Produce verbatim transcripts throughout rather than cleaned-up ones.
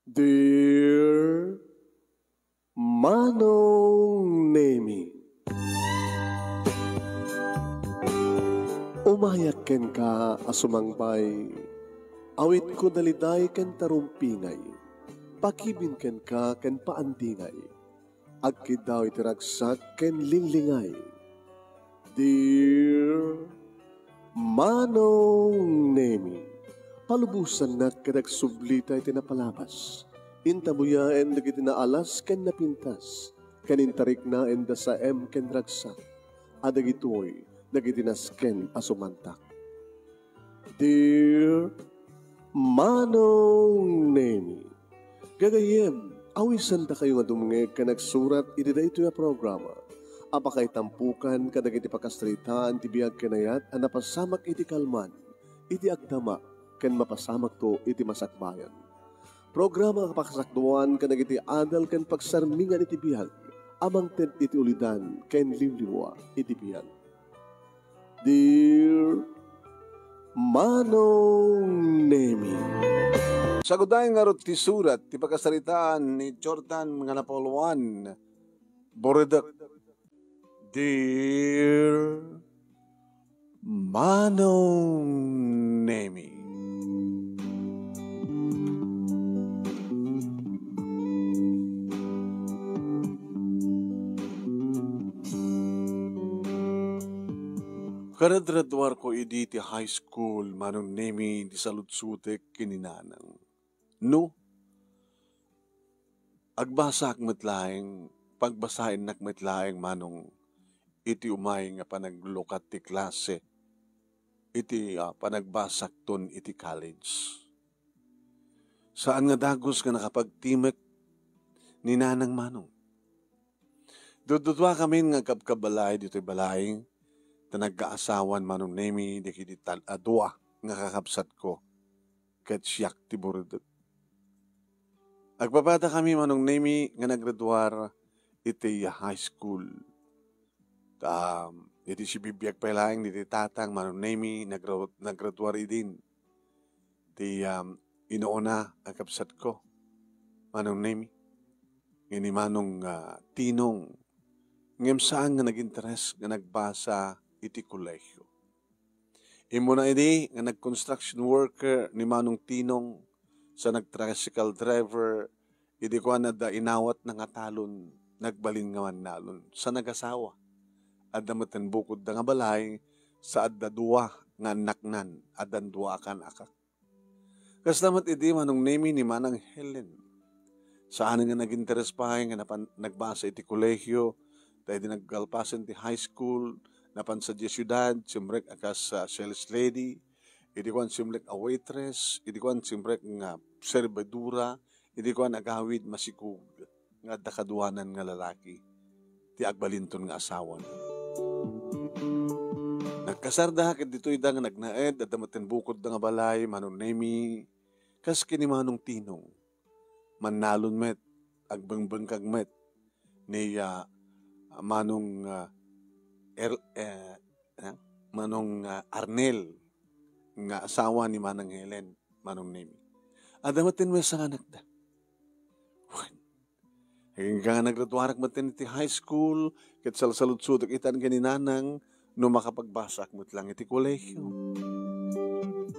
Dear Manong Nemi, umayak kenka a sumangbay, awitko daliday ken tarumpingay, pakibin kenka ken paandingay, agkiddaw iti ragsak ken linglingay. Dear Manong Nemi, palubosannak ket agsublita iti napalabas. Intabuyaen dagiti naalas ken napintas, ken intariknaen da saem ken ragsak, a dagitoy dagiti nasken a sumantak. Dear Manong Nemi, gagayyem, awisendakayo nga dumngeg ken agsurat iti daytoy a programa a pakaitampukan kadagiti pakasaritaan ti biag ken ayat a napasamak iti kalman, iti agdama, ken mapasamakto iti masakbayan. Programa a pakasakduan kadagiti adal ken pagsarmingan iti biag a mangted iti ulidan ken liwliwa iti biag. Dear Manong Nemi. Sagudayen ngarud ti surat ti pakasaritaan ni Jordan nga napauluan, Boredek. Dear Manong Nemi. Karadradwarko idi ti high school, Manong Nemi, ti saludsutek ken ni Nanang. No, agbasaak met laeng, pagbasaennak met laeng, Manong, iti umay nga panaglukat ti klase, iti, ah, panagbasakton iti college. Saan nga dagus nga nakapagtimek ni Nanang, Manong. Dududua kami nga agkabkabbalay ditoy balay, ta nagkaasawan, Manong Nemi, dagiti tal-, a dua nga kakabsatko, ket siak ti Boredek. Agpapada kami, Manong Nemi, nga naggraduar iti high school. Ta, iti sibibiag pay laeng diti tatang, Manong Nemi, nagra-, naggraduar idin ti, um, inuuna a kabsatko, Manong Nemi, ken ni Manong, ah, Tinong, ngem saan nga naginteres nga nagbasa iti kolehiyo. Immuna idi nga nag-construction worker ni Manong Tinong, sa nag-tricycle driver, idi kuan adda inawatna nga talon, nagbalin nga mannalon. Sa nagasawa, adda metten bukodda nga balay, sa adda dua nga annaknan, addan dua a kan-akak. Kasla met idi, Manong Nemi, ni Manang Helen. Saan nga naginteres pay nga napan-, nagbasa iti kolehiyo, ta idi nagkalpasen ti high school, napan sadiay siudad, simrek a kas, ah, sales lady, idi kuan simrek a waitress, idi kuan simrek nga servidora, idi kuan agawid masikog nga adda kaduanan nga lalaki ti agbalinton nga asawana. Nagkasarda ket ditoyda nga nagnaed, adda metten bukodda nga balay, Manong Nemi, kas ken ni Manong Tinong. Mannalon met, agbengbengkag met ni, ah, Manong, ah, Er-, eh, ah, Manong, ah, Arnel nga asawa ni Manang Helen, Manong Nemi. Adda metten maysa nga anakda. Wen, agingga nga nagraduarak metten iti high school, ket salsaludsodak itan ken ni Nanang no makapagbasaak met lang iti kolehiyo.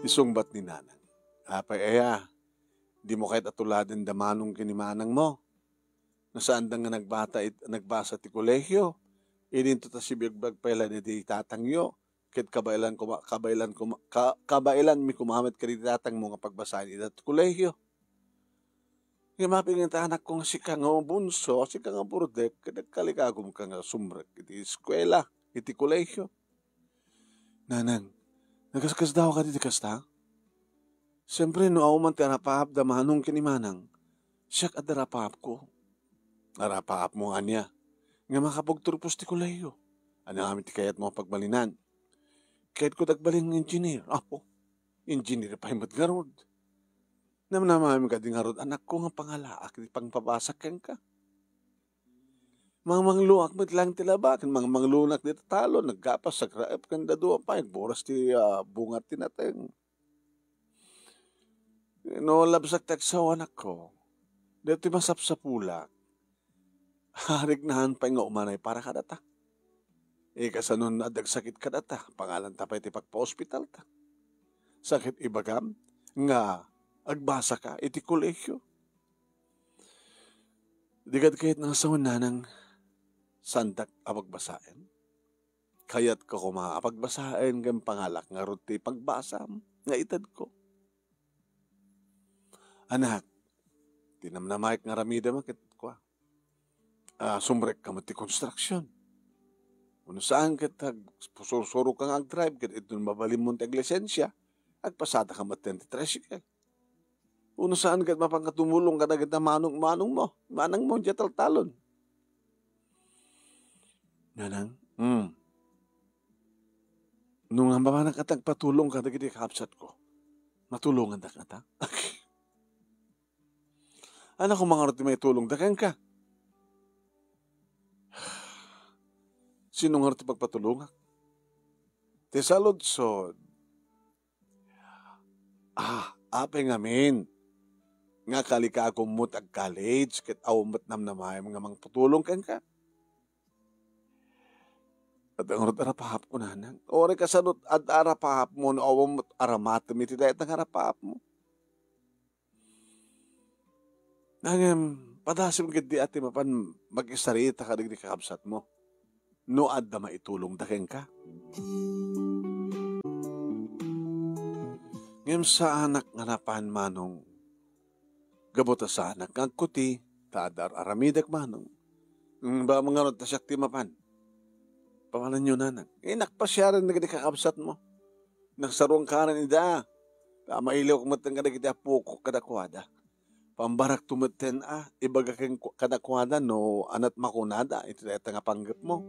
Isungbat ni Nanang, "Apay aya, dimo kayat a tuladen da Manong ken ni Manangmo? No saanda nga nagbata it-, nagbasa ti kolehiyo, idinto ta sibiagbiag pay la daydi tatangyo, ket kabaelan koma-, kabaelan koma-, ka-, kabaelanmi koma met kadaydi tatangmo nga pagbasaen ida ti kolehiyo. Ngem apay nga ta, anakko, nga sika nga bunso, sika nga Boredek, ket agkalikagumka nga sumrek iti eskuela, iti kolehiyo?" "Nanang, nagaskasdaaw kadi ti kasta? Siempre, no awan man ti arapaap da Manong ken ni Manang, siak adda arapaapko." "Arapaapmo ania? Nga makapagturpos ti kolehiyo. Ania ngamin ti kayatmo a pagbalinan?" "Kayatko ti agbalin nga engineer." "Apo, engineer pay met ngarud? Namnamaem kadi ngarud, anakko, nga pangalaak ti pangpabasak kenka? Mangmangloak met lang ti laba, ken mangmanglonak dita talon, naggapas, agraep, ken dadua pay, agburas ti, ah, bunga ti nateng. No labsak ti agsawa, anakko, Daytoy masapsapulak, arignahan pay nga umanay para kadata. Ikasanon adda agsakit kadata, pangalanta pay ti pagpaospitalta. Sakit ibagam nga agbasaka iti kolehio. Di kad kayat nga sawen, nanang, saandak a pagbasaen? Kayatko koma a pagbasaen ken pangalak ngarud ti pagbasam nga itedko. Anak, ti namnamaek nga aramidem a ket kua, ah, sumrekka met ti konstruksion. Wenno saan ket ag-, sursuro ka nga agdrive ket inton mabalinmo ti aglisensia, agpasadaka metten ti tricycle. Wenno saan ket mapanka tumulong kadagiti manong-manongmo, manangmo, diay taltalon. Nanang, hmm. No nga mapanak a tagpatulong kadagiti kakabsatko, matulongandak ngata? Ania koma ngarud ti maitulongda kenka? Sino ngarud ti pagpatulongak? Ti saludsod, ah, apay ngamin nga kalikagum met ag-college ket awan met namnamaem nga mangtutulong kenka? Adda ngarud arapahapko, nanang? Uray kasano adda arapahapmo no awan met aramatem iti dayta nga arapahapmo? Ngem, padasem ketdi a ti mapan makisarita kadagiti kakabsatmo no adda maitulongda kenka. Ngem saanak nga napan, manong, gapu ta saanak nga agkuti, ta adda ar-aramidek, manong. Ngem ba, ngarud ta siak ti mapan? Pamanenyo, nanang. Eh, nakpasiaren dagiti kakabsatmo. Nagsaruankanen ida. Ta mailiwak metten kadagiti apok kadakuada. Pambarakto metten a ibaga ken ku-, kadakuada no aniat makunada iti dayta nga panggepmo.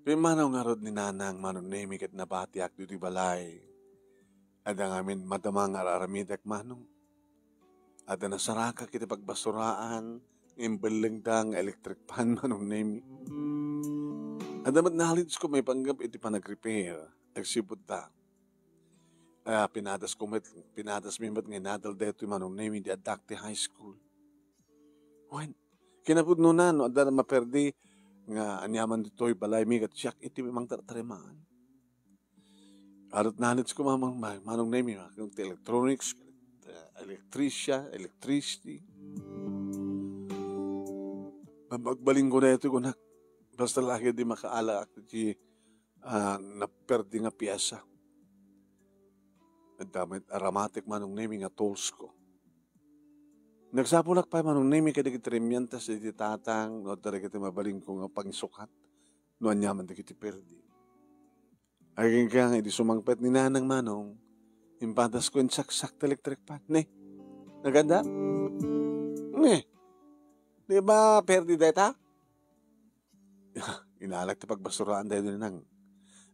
Pimmanaw ngarud ni Nanang, Manong Nemi, ket nabatiak ditoy balay. Adda ngamin madama nga ar-aramidek, Manong. Adda nasarakak iti pagbasuraan, imbellengda nga electric fan, Manong Nemi. Adda met knowledge ko maipanggep iti panagrepair, agsipud ta. Ah, pinadas ko met, pinadas mi met nga inadal daytoy, Manong Nemi, di addak ti high school. Wen, kinapudnona, no adda maperdi nga aniaman ditoy balaymi, ket siak iti mangtartarimaan. Adda knowledge ko, Manong, Manong Nemi, ah, ti electronics, eh, electricia, electricity. Magbaling ko na ito, kunak. Basta lagi di makaala iti, ah, naperdi nga piesa. Adda met aramatek, Manong Nemi, nga tools ko. Nagsapulak pay, Manong Nemi, kadagiti remiendas iti tatang, no, dagiti mabalin ko nga pangisukat, no, aniaman dagiti perdi. Aginggang idi sumangpet ni Nanang, Manong, impadas ko insaksak ti electric fan. Ne? Naganda? Ne? Di ba perdi dayta? Inalak ti pagbasuraan daytoy, Nang.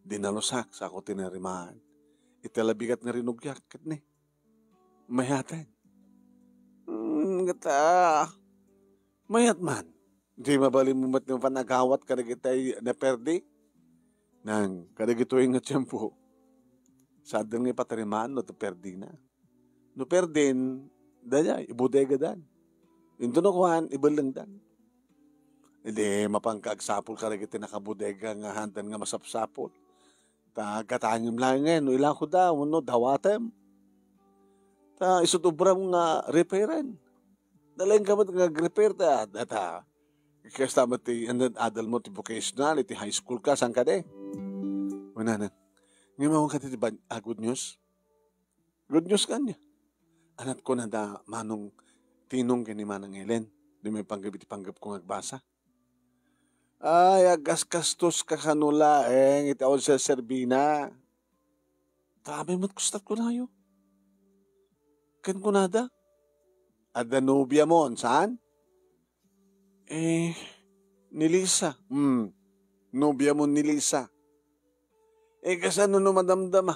Dinalusak, sako tinarimaan. Iti labigat nga rinugyak, ket ne? Mayaten. Hmm, ngata, mayat man. Di mabalin mo met nga panagawat kadagiti naperdi? Nang, kadagitoy nga tiempo, saaden nga ipatarimaan no ti perdina. No perdin, dayay, ibodegadan. Inton no kuan, ibellengdan. Idi, mapanka agsapul kadagiti nakabodega nga haandan nga masapsapul. Ta agkatangim laeng no ilakoda, wenno dawatem. Ta isu't obram nga repairen. Nalaing ka met nga agrepair ta, data. Kasta met ti, ano, adal mo ti vocational, iti high school ka, saan ka di? Wala na. Ngayon, ka ti ba, ah, good news? Good news kanya. Anat ko na da Manong Tinong ken ni Manang Ellen. Di may panggap iti panggap kong agbasa. Ay, agkaskastos ka kano laeng iti awan serserbina. Tamay met kustat kunayo. Ken kunada, adda nobia mo, saan? Eh, ni Lisa. Hmm, nobia mo ni Lisa. Eh, kasano no madamdama?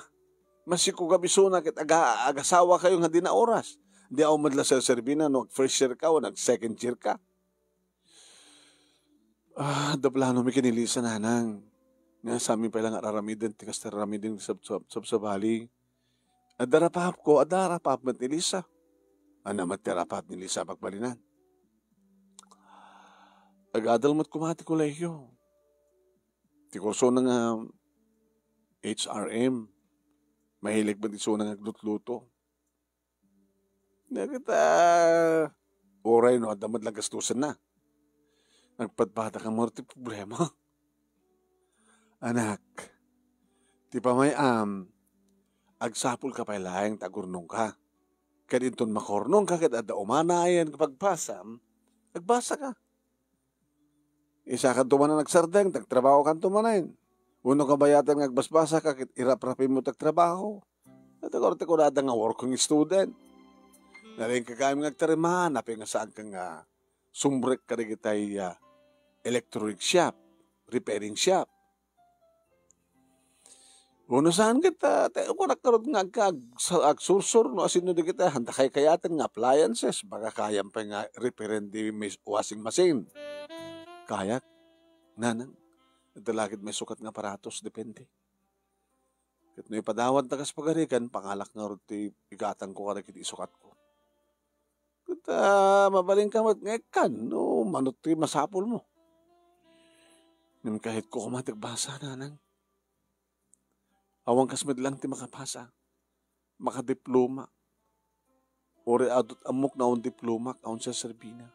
Masikog a bisona ket aga-, agasawa kayo nga di na oras. Di aw madla serserbina no ag-first year ka o nag-second year ka. Ah, adda plano mi ken ni Lisa, Nanang. Nga sami pay lang aramiden ti kasta aramiden sab-, sab-, sabsabali. Adda rapahapko, adda rapahap met ni Lisa. Ania met ti rapahap ni Lisa a pagbalinan? Agadal met koma ti kolehiyo. Ti kursona nga H R M. Mahilig met isuna nga aglutluto. Dagita, uray no adda met la gastusenna. Nagpadpadakam ngarud ti problema. Anak, ti pamay-am, agsapulka pay laeng ta agurnongka. Ket inton makurnongka ket adda umanayen nga pagbasam, agbasaka. Isakanto manen agsardeng, tagtrabahokanto manen. Wenno kabayatan nga agbasbasaka ket iraprapimmo ti agtrabaho. Ket agor ti kunada nga working student. Nalingka gayam nga agtariman, apay nga saanka nga sumrek kadagitay, ah, electronic shop, repairing shop. Wenno saan ket, ah, ti kunak ngarud nga agka-, agsa-, agsursur no asino dagita, anda kaykayaten nga appliances, baka kayam pay nga repairen di mis-, washing machine. Kayak, nanang, adda la ket maisukat nga aparatos, depende. Ket no ipadawat ta kas pagarigan, pangalak ngarud ti igatangko kadagiti isukatko. Ket, ah, mabalinka met nga ikkan no mano ti masapulmo. Ngem kayatko koma ti agbasa, nanang. Awan kas met laeng ti makapasa, makadiploma. Uray adu ti ammok nga awan diploma, awan serserbina.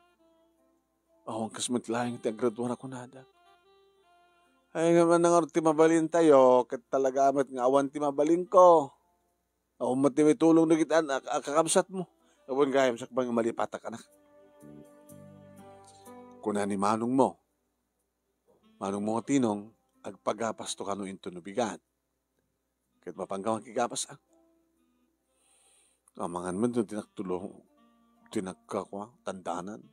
Awan kas met laeng ti aggraduar a kunada. Ay, nga man ngarud ti mabalintayo, ket talaga met nga awan ti mabalinko. Awan met ti maitulong dagiti an-, a-, a-, kakabsatmo. Awan gayam sakbay nga malipatak, anak. Kuna ni manongmo, manongmo nga Tinong, agpagapasto kano inton no bigat. Ket mapanka makigapas, a. Amangan met no ti nagtulong, ti nagkakua, tandanan.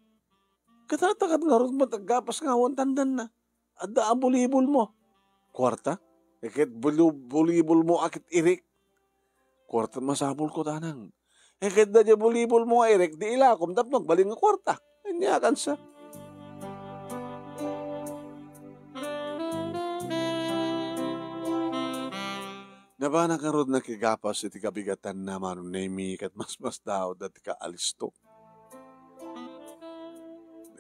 Ket ata ket ngarud met aggapas nga awan tandanna. Adda a bolibol mo. Kuarta? E ket bulu-, bolibol mo a ket irik. Kuarta masapul ko, tanang. E ket da di bolibol mo nga irik, di ilakom tapno agbalin nga kuarta. Ania kansa? Nabanak ngarud nakigapas iti kabigatanna, Manong Nemi, ket masmasdaawda ti kaalistok.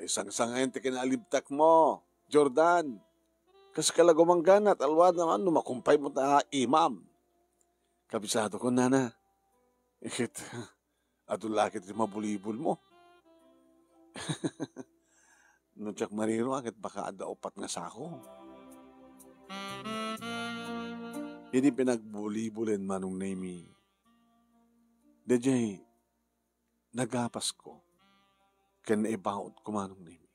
Naisangsangayan ti kinaalibtakmo, Jordan. Kas ka la gumangganat, alwada man no makumpaymo ta imam. Kabisado ko, nana. Ket, adu la ket ti mabolibol mo. No diak mariro, a, ket baka adda upat nga sako. Idi pinagbulibulen Manong Nemi, daydiay nagapasko ken naibautko, Manong Nemi.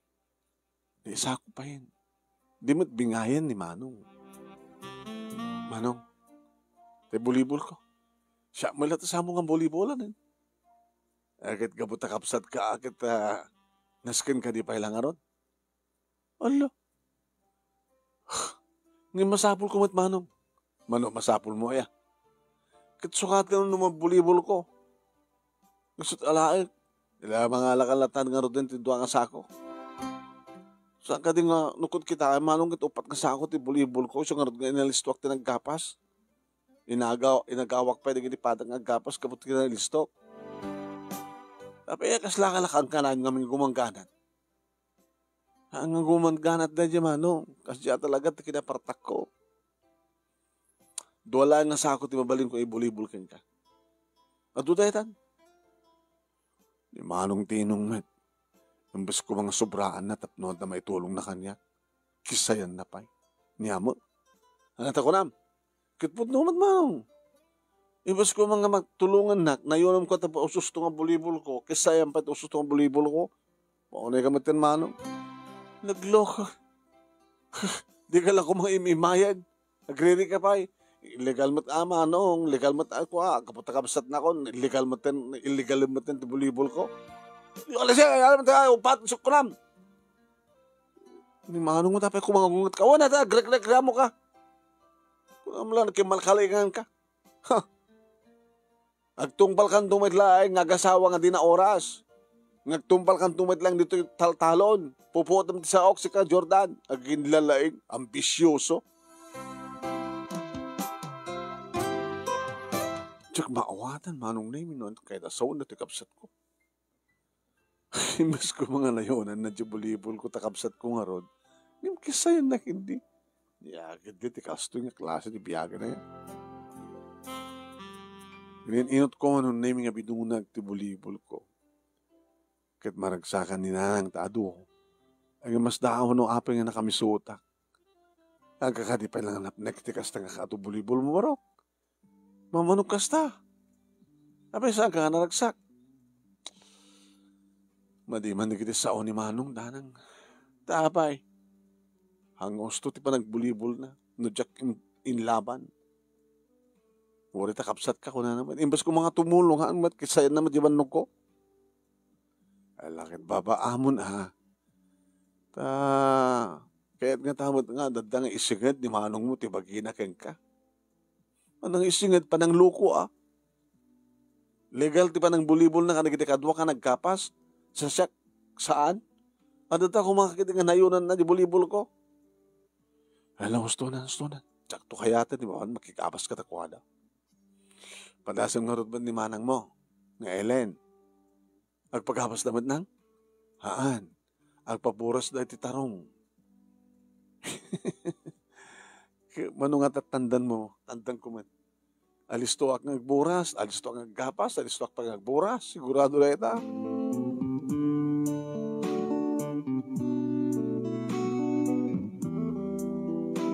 Naisako payen. Di met bingayan ni Manong. Manong, ti bolibol ko. Siak met la ti samo nga bolibolan, e. Ket gapu ta kabsatka, ket, a, naskenka di pay la ngarud. Ala. Ngem masapul ko met, Manong. Mano masapul mo, aya? Ket sukat no mabolibol ko. Isut alaek. Ila mangalakan latan ngaruden ti dua nga sako. Saan kadi nga nukod kita, Manong, ket upat nga sako ti bolibol ko, isu ngarud nga inalistoak ti naggapas. Inagaw-, inagawak pay dagiti padak nga aggapas gapu ti kinalistok. Apay, kasla kalakangkanan nga gumangganat. Haan nga gumangganat daydiay, Manong. Kasdiay talaga ti kinapartakko. Dua laeng nga sako ti mabalinko ibolibol kenka. Adu daytan. Ni Manong Tinong met. Imbes ko nga sobraanna tapno adda maitulongna kaniak. Kisayanna pay. Ni amo. Ania ta kunam? Ket pudno met, Manong. Imbes ko nga magtulongannak, nayunom ko ta ususto nga bolibol ko, kisayan pay ta ususto nga bolibol ko. Maunay ka met ken, Manong. Nagloko. Di ka la koma im-imayad. Agriri ka pay. Illegal met a, Manong. Legal met a, kua, gapu ta kabsatnakon. Illegal met ten, illegal met ten ti bolibol ko. Alas, alam ta, upat, sukram. Ni Manong met a pay kumangunget ka. Wen, ata, agrekreklamo ka. Kunam la, kimalkalingan ka. Ha? Agtungpalkanto met laeng nga agasawa nga di naoras. Nga agtungpalkanto met laeng ditoy taltalon. Pupuotem ti saok, sika, Jordan. Aginlalaing, ambisyoso. Diak maawatan, Manong Nemi, no ket kayat a saona ti kabsatko. Imbes ko nga nayonanna diay bolibol ko ta kabsatko ngarud, ngem kisayanna ketdi. Diak ketdi ti kastoy nga klase ti biag a yan. Inin-inutko, Manong Nemi, nga bidungag ti bolibol ko. Ket maragsakan ni Nanang ta adu. Agmasdaaw no apay nga nakamisutak. Agkakadi pay la nga napnek ti kasta nga kaadu bolibol mo, barok. Mamano kasta? Apay, saanka nga naragsak? Madi man dagiti sao ni Manong, Nanang. Ta apay, hangusto ti panagbolibol na no diak in-, inlaban. Uray ta kabsatka, kunana met. Imbes ko nga tumulong, haan met, kisayanna met diay bannogko. Ala ket, babaamon a. Ta, kayat nga ta met nga, adda nga isinged ni Manong mo ti bagina kenka. Manang isinged, panangloko a. Legal ti panangbolibol na kadagiti kadua a naggapas, sa siak, saan? Adda ta kumakit nga nayonanna diay bolibol ko. Ala, hustonan, hustonan. Diakto kayaten, di ba, makigabas ka ta kuada. Padasem ngarud met ni Manang mo, nga Ellen. Agpagabas da met nang? Haan. Agpaburas da iti tarong. Ke-, mano nga tattandan mo? Tandan ko met. Alistoak nga agburas, alistoak nga aggapas, alistoak pay nga agburas. Sigurado dayta.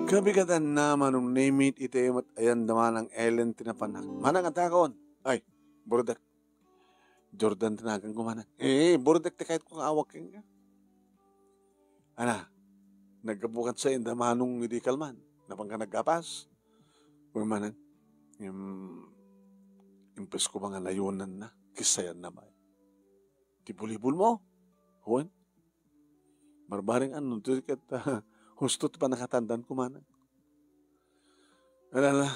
Kabigatanna, Manong Nemi, iti met ayan da Manang Ellen ti napanak. Manang, adakon. Ay, burdek. Jordan ti naganko, Manang. Eh, burdek ti kayatko nga awag kenka. Ana, naggapu ket sa inda Manong idi kalman. Napanka naggapas. Uy, Manang, im-, imbes ko nga nayonanna, kisayanna met. Ti bolibol mo? Wen? Barbareng, ano, ti ket, husto ti pannakatandan ko, Manang. Ala, ala.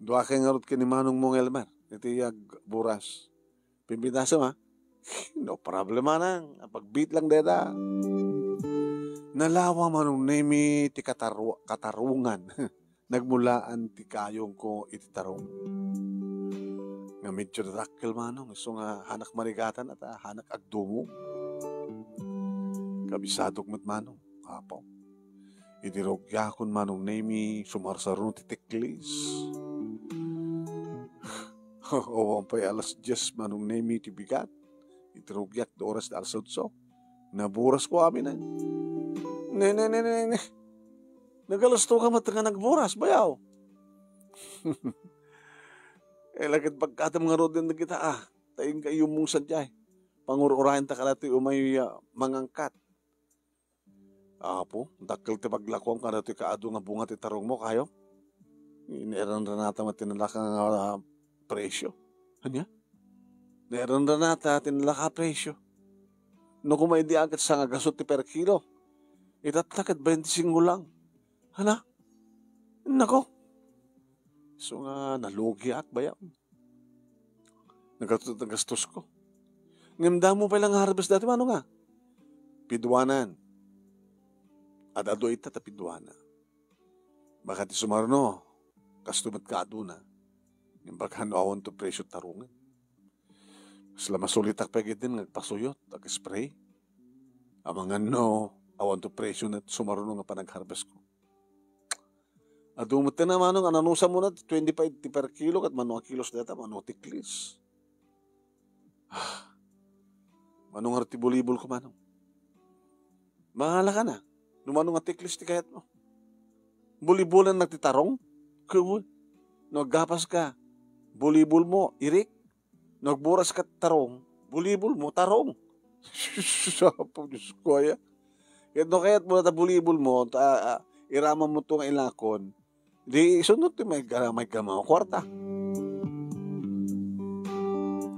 Duakay ngarud ken ni Manong mo nga Elmer. Iti agburas. Pimpitasem, ha? No problem, Manang. Apagbiit lang dayta. Nalawa, Manong Nemi, ti kataru-, katarungan. Nagmulaan ti kayongko iti tarong. Nga medyo nadakkel, Manong, isu nga hanak marigatan a ta hanak agdumog. Kabisadok met, Manong, Apo. Iti rugiakon, Manong Nemi, sumarsaruno ti tiklis. Awan pay alas dies, Manong Nemi, ti bigat. Iti rugiak, da oras da alas otso. Naburas ko amin, eh. Ne, ne, ne, ne, ne. Nagalasto ka met nga nagburas, bayaw. Eh, laket pagkatam nga rod din kita, ah. Ta inka iyumong sadiay. Pangur-urayan ta kadatoy umay, ah, mangangkat. Apo, dakkel ti paglakuam kadatoy kaadu nga bunga ti tarongmo, kayo? Naeranranata met ti nalaka nga, ah, presyo. Ania? Naeranranata ti nalaka a presyo. No kuma idi agat sangagasut ti per kilo, itatta ket bainti singko lang. Hala? Nako. Isu nga nalugiak, bayaw. Nagastos, nagastosko. Ngem damo pay lang nga harvest dati, Manong, a? Piduanan. Ad-adu ita ta piduana. Baka ti sumarno, kasto met kaaduna. Ngem baka no awan to presyo tarongen. Kasla masulitak pay ketdin nga agpasuyot, ag-spray. Amangan no, awan to presyo na sumarno nga panagharvest ko. Adu met ti na, Manong, ananusan mo na, twenty-five ti per kilo, ket mano a kilos dayta, mano a tiklis. Ah, mano nga ti bolibol ko, Manong? Bahala ka na. No mano nga tiklis ti kayat mo. Bolibolan na ti tarong? Kaway. No aggapas ka, bolibol mo, irik. No agburas ka tarong, bolibol mo, tarong. Sus, Apo Dios ko, aya. Ket no kayat mo ta bolibol mo, ta, ah, iraman mo to nga ilakon, di isunod ti may gara-, may gama, kwarta.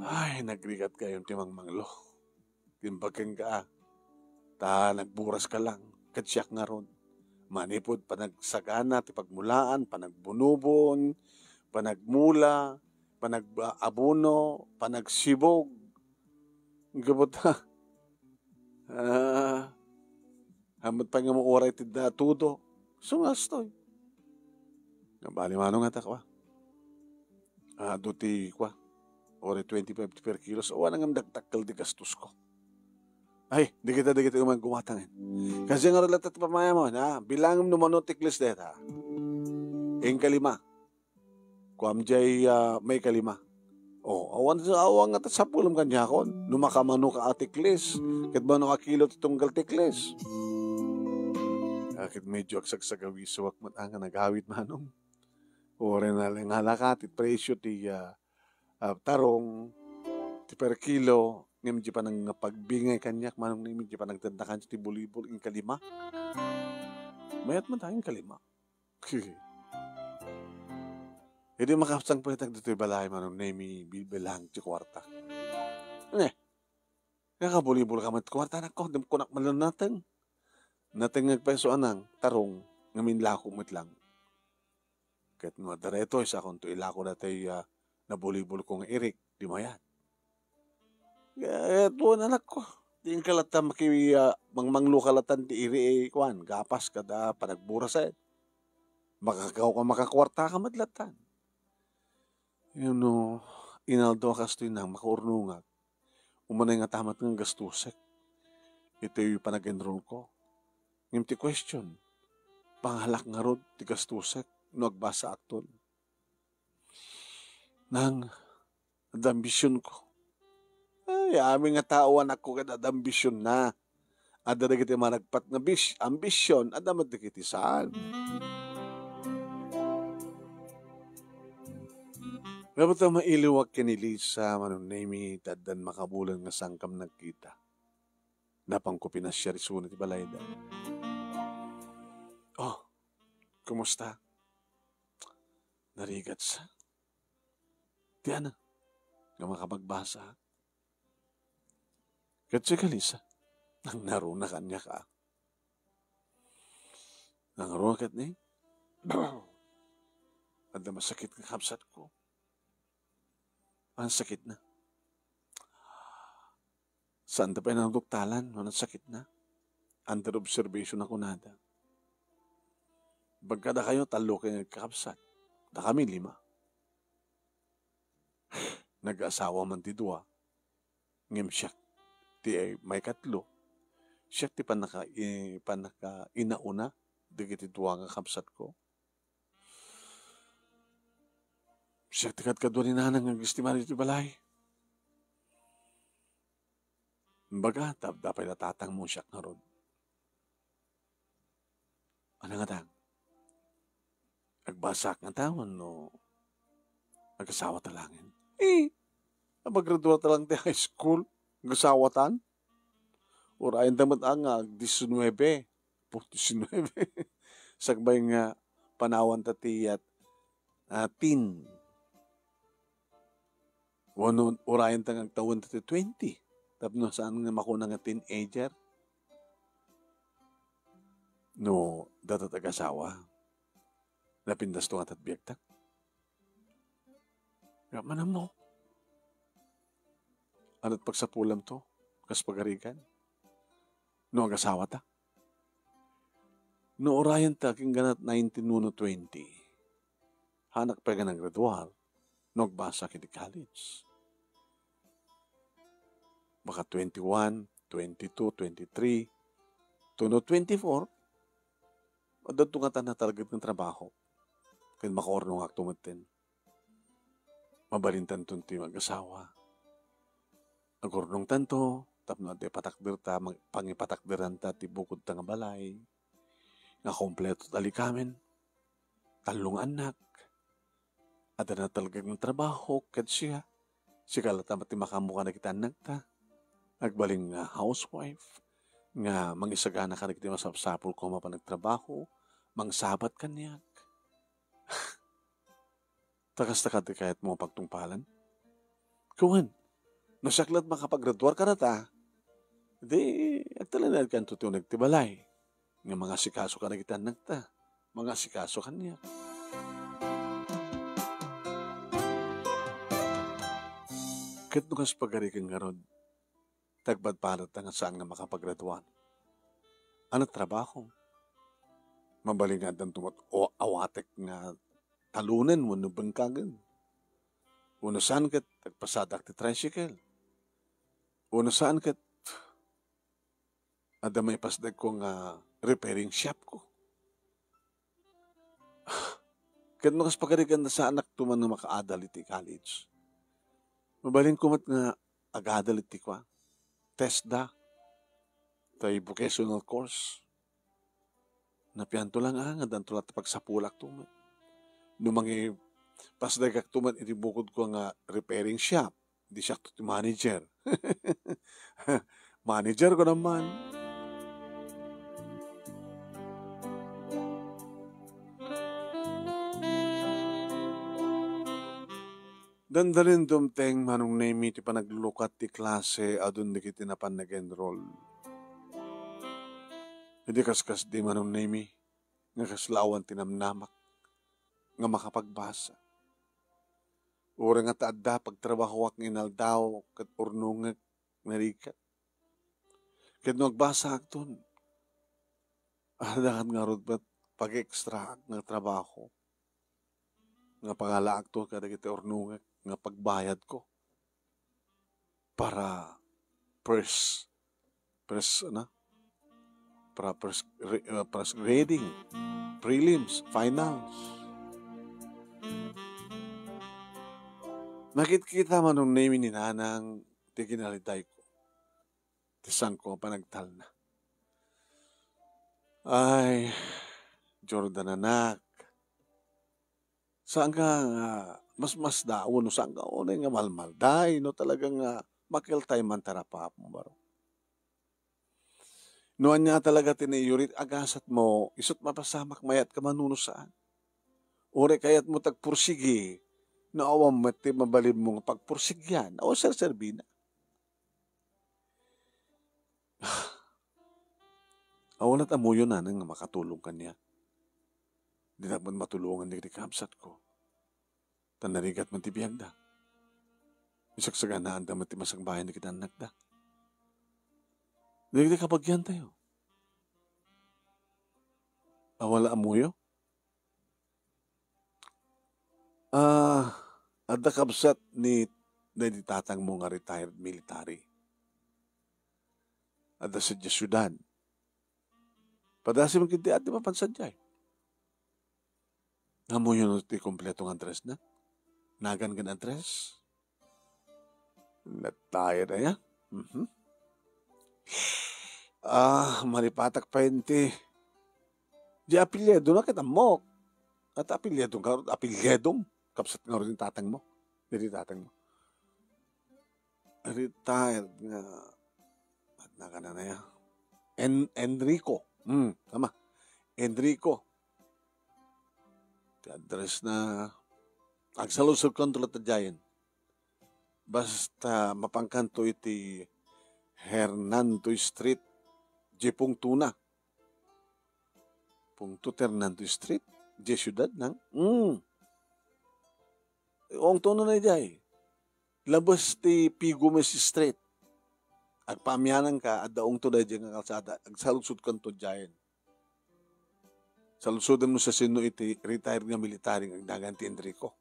Ay, nagrigat kayo ti mangmanglo. Timbag kenka, ta nagburas ka lang, ket siak ngarud. Manipud panagsagana ti pagmulaan, panagbunobon, panagmula, panag-, abono, panagsibog. Gabut, ah, hamut pay nga mauray ti da tudo. Sungastoy. Nga bali mano nga takwa. Ah, adu ti kua, uray twenty-five ti per kilo. So, awan ngem dakdakkel ti gastosko. Ay, dagita, dagita umay gumatangen. Kasi nga latta ti pamaya mo, ha? Bilangem no mano tiklis deta. Inkalima. Kuam jay, ah, maikalima. Oh, awan, awan nga ta sapulem kaniakon. No makamano ka a tiklis, ket mano a kilo ti tunggal tiklis. Ah, ket medyo agsagsagawisok met nga nagawid, Manong. Uray nalingala ka ti presyo ti, ah, ah, tarong, ti per kilo, ngem di pa nang pagbingay kaniak, Manong Nemi, di pa nagdanda kaniak ti bulibol, inkalima. Mayat man tayo, inkalima. Idi makapsang pa itak ditoy balay, Manong Nemi, bibilang ti kuarta. Ne, nakabulibol ka met kuarta, anak ko, di kunak man lang nateng. Nateng nga agpayso anang, tarong, nga minlako met lang. Ket no adda daytoy, sakonto ilako daytoy, ah, nabulibol ko nga irik, di mayat. Ket wen, anak ko, diin ka latta maki-, ah, mangmanglo ka latta ti iri, eh, kuan, gapas kada panagburas, eh. Makakaw ka, makakuarta ka met latta. Ngem no inaldo a kastoy nang makaurnongak, umanay nga tamat nga gastosek iti panag-enroll ko. Ngem ti question, pangalak ngarud ti gastosek no agbasaakton? Nang, adda ambisionko. Ay, amin nga tao, anakko, ket adda ambisionna. Adda dagiti managpat nga bis-, ambision, adda met dagiti saan. Ngem ta mailiwak ken ni Lisa, Manong Nemi, ta addan makabulan nga sangkam nagkita. Napanko pinasiar isuna ti balayda. Oh, kumusta? Narigat sa? Ti ana, nga makapagbasa. Ket si Kalisa, nangnaruna kaniak a. Nangruna ket ni, adda masakit nga kabsatko. Ang sakit na. Saan ta pay nangduktalan no nasakit na? Under observation na kunada. Pagkada kayo, tallo kayo nagkakabsat. Da kami, lima. Nag-asawa man ti dua. Ngem siak ti maikatlo. Siak ti panaka-, i-, panaka-inauna dagiti dua nga kabsatko. Siak ti kadkadua ni nanang nga agestimario ti balay. Baga, tapda pay la tatang mo siak ngarud. Ano nga tang? Agbasak nga taon no agasawa ta langen? Eh, abagraduar ta lang ti high school. Agasawa tan? Urayen ta met nga ag diecinuebe. Po, diecinuebe. Sakbay nga panawan ta ti, ah, teen. Wano, urayen ta nga agtawen ta ti twenty. Tapno saan nga makuna nga teenager. No, data ti agasawa. Napindasto nga tat biagta. Nga manam mo. Anat pagsapulam to, kas pagarigan. No, agasawa ta. No, urayen ta, king ganat nineteen wenno twenty. Hanak pay nga naggraduar, no, agbasa iti college. Baka twenty-one, twenty-two, twenty-three, to no twenty-four, adda to nga tan natalged nga trabaho. Ken makaurnongak to metten. Mabalintanton ti mag-asawa. Agurnongtanto, tapno adda ipatakderta, mag-, pangipatakderanta ti bukodta nga balay, nga kompleto ta likamen, tallo nga annak, adda natalged nga trabaho ket siya, sika latta met ti makaammo kadagiti annakta, agbalin nga housewife, nga mangisagana kadagiti masapsapul koma panagtrabaho, mangsabat kaniak. Ta kasta kadi kayatmo a pagtungpalan? Wen, no siak la't makapagraduar kadata, di agtalinaedkanto ti uneg ti balay, nga mangasikaso kadagiti annakta, mangasikaso kaniak. Ket no kas pagariken ngarud, tagpadpadatta nga saan nga makapagraduar. Ano trabaho? Mabalin nga addan tumot o awatek nga talunen wenno bengkagen. Wenno saan ket agpasadak ti tricycle. Wenno saan ket adda maipasdagko nga repairing shop ko. Ket no kas pagarigan, saanakto man nga makaadal iti college. Mabalinko met nga agadal iti kua, TESDA, tay vocational course. Napianto lang, ah, nga addanto latta pagsapulakto met. No mangipasdagakto met iti bukodko nga repairing shop, di siakto ti manager. Manager ko naman. Dandalin dumteng, Manong Nemi, ti panaglulukat ti klase adun dagiti napan nag-enroll. Idi kaskasdi, Manong Nemi, nga kasla awan ti namnamak nga makapagbasa. Uray nga ta adda pagtrabahoak nga inaldaw ket urnongek, narigat. Ket no agbasaakton, adda ngarud met pag-extraak nga trabaho nga pangalaakto kadagiti urnongek nga pagbayadko para first, first, ano? Para first, re-, uh, first grading, prelims, finals. Nakitkita, Manong Nemi, ni Nanang ti kinalidayko, ti saanko a panagtalna. Ay, Jordan, anak, saan ka nga mas, mas daon, no saan ka unay nga malmalday, no talagang, ah, makiltay man ti rapaapmo, baro. No ania talaga ti naiyurit a gasatmo, isu't mapasamak, mayat ka man wenno saan. Uray kayatmo ti agpursigi, no awan met ti mabalinmo nga pagpursigian, awan serserbina. Awan met ammoyo, Nanang, nga makatulong kaniak. Dinak met matulongan dagiti kabsatko. Ta narigat man ti biagda. Isagsaganaanda met ti masakbayan dagiti annakda. Dagiti kabagiantayo. Awan la ammoyo? Ah, adda kabsat ni, ni tatangmo nga retired military. Adda sadiay siudad. Padasem ketdi, adda mapan sadiay. Ammoyo no ti kompleto nga address na? Nagan ken address? Natayo na ya. Mhm. Ah, malipatak pa yun ti, di apelyido na ket ammok. At apelyido nga, apelyidom. Kabsat nga rin tatang mo. Diri tatang mo. Retired nga, at nakana na ya. En-, Enrico. Hmm, tama. Enrico. Ti address na, agsaludsodkanto latta diayen. Basta mapankanto iti Hernando Street, di pungtona. Pungto ti Hernando Street, di siudad nang. Mm. Ungto na na diay. Labas ti P. Gomez Street. Agpaamiananka, adda ungto daydiay nga kalsada. Agsaludsodkanto diayen. Saludsodem no siasino iti retired nga military nga agnagan ti Enrico.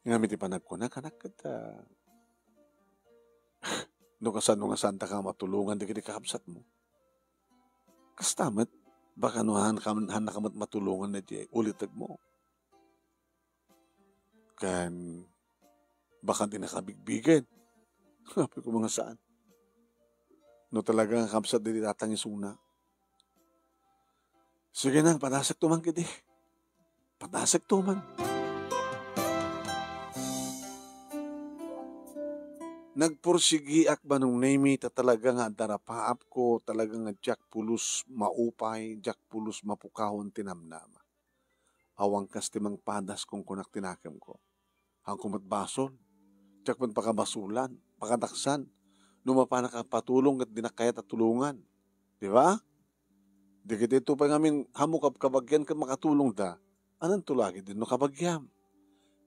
Ngem iti panagkunak, anak, ket, ah, no kasano nga saanka matulongan dagiti kakabsatmo, kasta met, baka no han-, han-, hannaka met matulongan daydiay ulitegmo. Ken baka dinaka bigbigen. Apay ko nga saan. No talaga nga kabsat daydi tatang isuna. Sige na, padasekto man ketdi. Padasekto man. Nagpursigiak, Manong Nemi, ta talaga nga adda rapaapko, talaga nga diak pulos maupay, diak pulos mapukawan ti namnama. Awan kas ti mangpadas, kunkunak ti nakemko. Haanko met basol. Diak met pakabasulan, pakadaksan. No mapanak a patulong ket dinak kayat a tulongan. Di ba? Dagiti ito pay ngamin, haanmo kabkabagian ket makatulongda. Ananto la ketdi no kabagiam?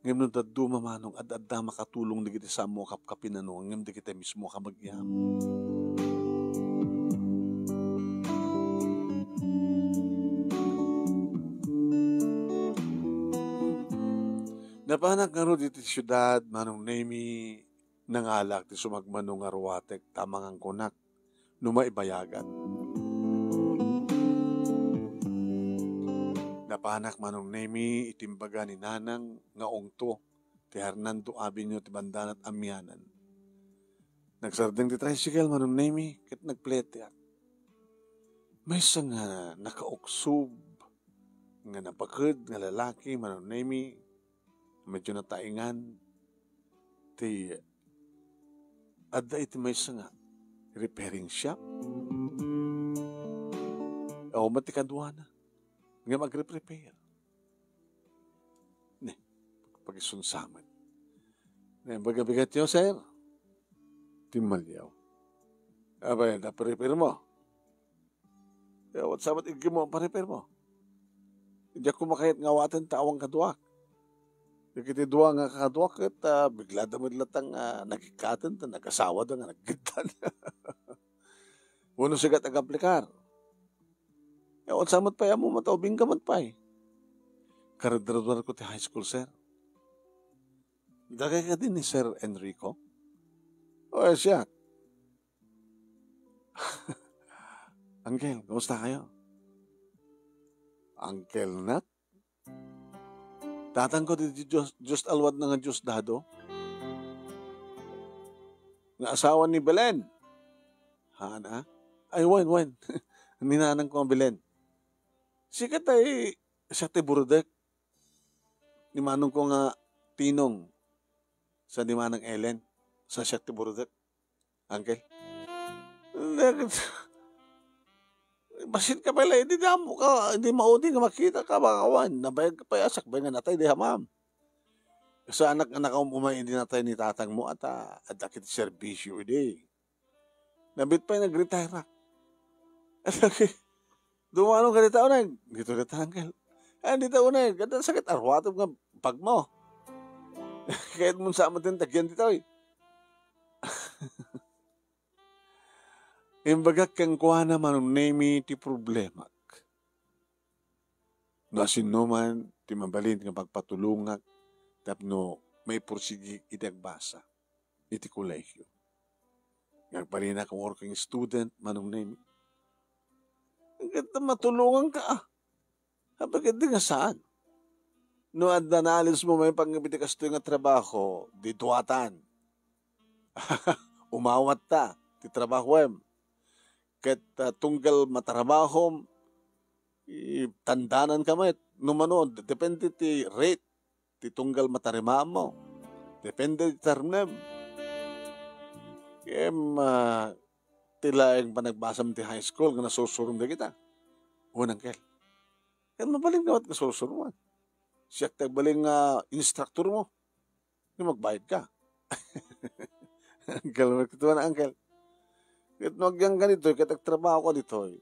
Ngem no dadduma, manong, ad-adda makatulong dagiti saanmo a kapkapinano, ngem dagiti mismo a kabagiam. Napanak ngarud iti siudad, Manong Nemi, nangalak ti sumagmamano nga ruatek ta mangangkunak no maibayagan. Napanak, Manong Nemi, iti imbaga ni Nanang nga ungto ti Hernando Avenue ti bandana ti Amianan. Nagsardeng ti tricycle, Manong Nemi, ket nagpletiak. Maysa nga nakauksob nga napaked nga lalaki, Manong Nemi, medyo nataingan, ti adda iti maysa nga repairing shop. Awan met ti kaduana. Ngem agreprepare. Ne, pagisunsaman. Ne, baga bigat yo, sir. Timmaliaw. Abay, naprepare mo. Kaya, what sabat iggi mo ang parepare mo? Diak kumakayat nga awaten ta awan kaduak. Dagiti dua nga kaduak ket, ah, bigla da met latang, ah, nagikkaten ta nagasawa da nga naggiddan. Wenno sigat agaplikar. Ya, unsa met pay ammo, mataubingka met pay. Kagraduarko ti high school, sir. Dagay kadi ni Sir Enrico? O, eh, siya. Uncle, kumusta kayo? Uncle nak? Tatangko ti Dios, Dios alwad na nga Diosdado. Nga asawa ni Belen. Hana? Ay, wen, wen. Ni nanang ko nga Belen. Sikat ay siya ti burudek. Ni manong ko nga Tinong. Sa ni manang Ellen. Sa siya ti burudek. Uncle. Basin ka pala, hindi damo ka, hindi maudi nga makita ka, baka awan, nabayag ka pa, asak, bay nga natay, di hamam. Sa anak nga nakaumumay, hindi natay ni tatang mo, at, ah, adda kiti serbisyo, idi. Nabit pay nag-retire na. Dumano ka dita, uneg. Dito dita, uncle. Eh, dita, uneg. Ganda sakit, arwatom nga bag mo. Kahit mo sa matin tagyan dito, eh. Imbagak kenkuana, Manong Nemi, ti problemak. No asinnoman ti mabalin nga pagpatulongak tapno maipursigi iti agbasa iti kolehiyo. Nga agbalinak nga working student, Manong Nemi. Ket matulongan ka, ah. Apay ket di nga saan. No adda naalis mo maipanggep iti kastoy nga trabaho, di duatan. Umawat ta ti trabahoem. Ket, ah, tunggal matrabahom, itandanan ka met. No mano, depende ti rate ti tunggal matarimaam mo. Depende ti termem. Kem, ah, ti laeng panagbasam ti high school nga nasursurom dagita. Wen, uncle. Ket mabalin nga met nga sursuroman. Siak ti agbalin nga instructor mo. Nga magbayad ka. Uncle, ket wen, uncle. Ket no agyan ka ditoy, ket agtrabaho ka ditoy.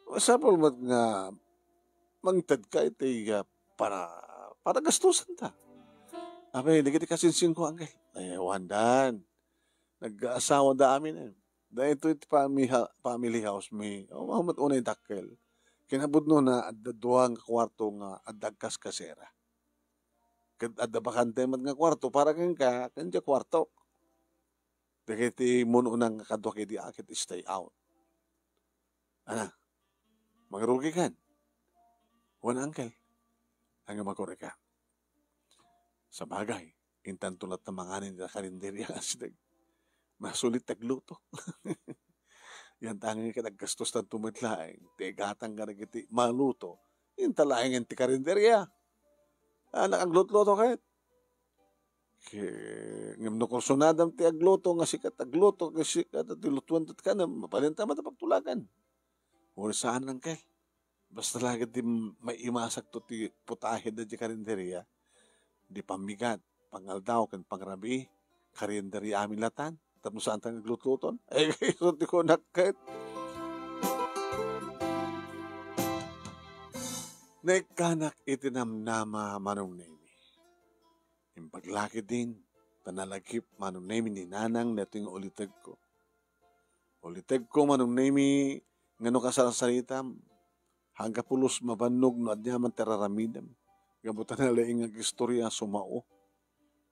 Masapul met nga mangted ka iti, ah, para, para gastusan ta. Apay, dagiti kasinsinko, uncle. Ay, awan dan. Nag-asawa da amin, eh. Daytoy ti family ha-, family house mi. O, met unay dakkel. Kinapudnona, adda dua nga kuarto nga adda agkaskasera. Ket adda bakante met nga kuarto para kenka, ken diay kuartok. Dagiti mun-una nga kaduak idi a ket stay out. Ana, mangrugik, wen, uncle? Ania, mangrugik? Sabagay, intanto latta mangan iti karinderia nga asideg. Masulit ti agluto. Yan tangen ket aggastostanto met laeng ti igatang kadagiti maluto. Inta laengen ti karinderia. Ah, nakaglutluto ket. Ke-, ngem no kursunadam ti agluto nga sikat agluto, ket sikat ti lutuan ti kanem, mabalin ta met a pagtulagan. Wen, saan, uncle? Basta la ket di maimasakto ti putahe daydiay karinderia, di pammigat, pangaldaw, ken pangrabii, karinderia amin latan, tapno saan ta nga aglutluton. Ay, isu ti kunak ket. Naikkanak iti namnama, Manong Nemi. Imbag la ketdin, ta nalagip, Manong Nemi, ni Nanang daytoy nga ulitegko. Ulitegko, Manong Nemi, nga no kasarsaritam, anggapulos mabannog no ania man ti ar-aramidem. Gapu ta nalaing nga agistorya, sumao.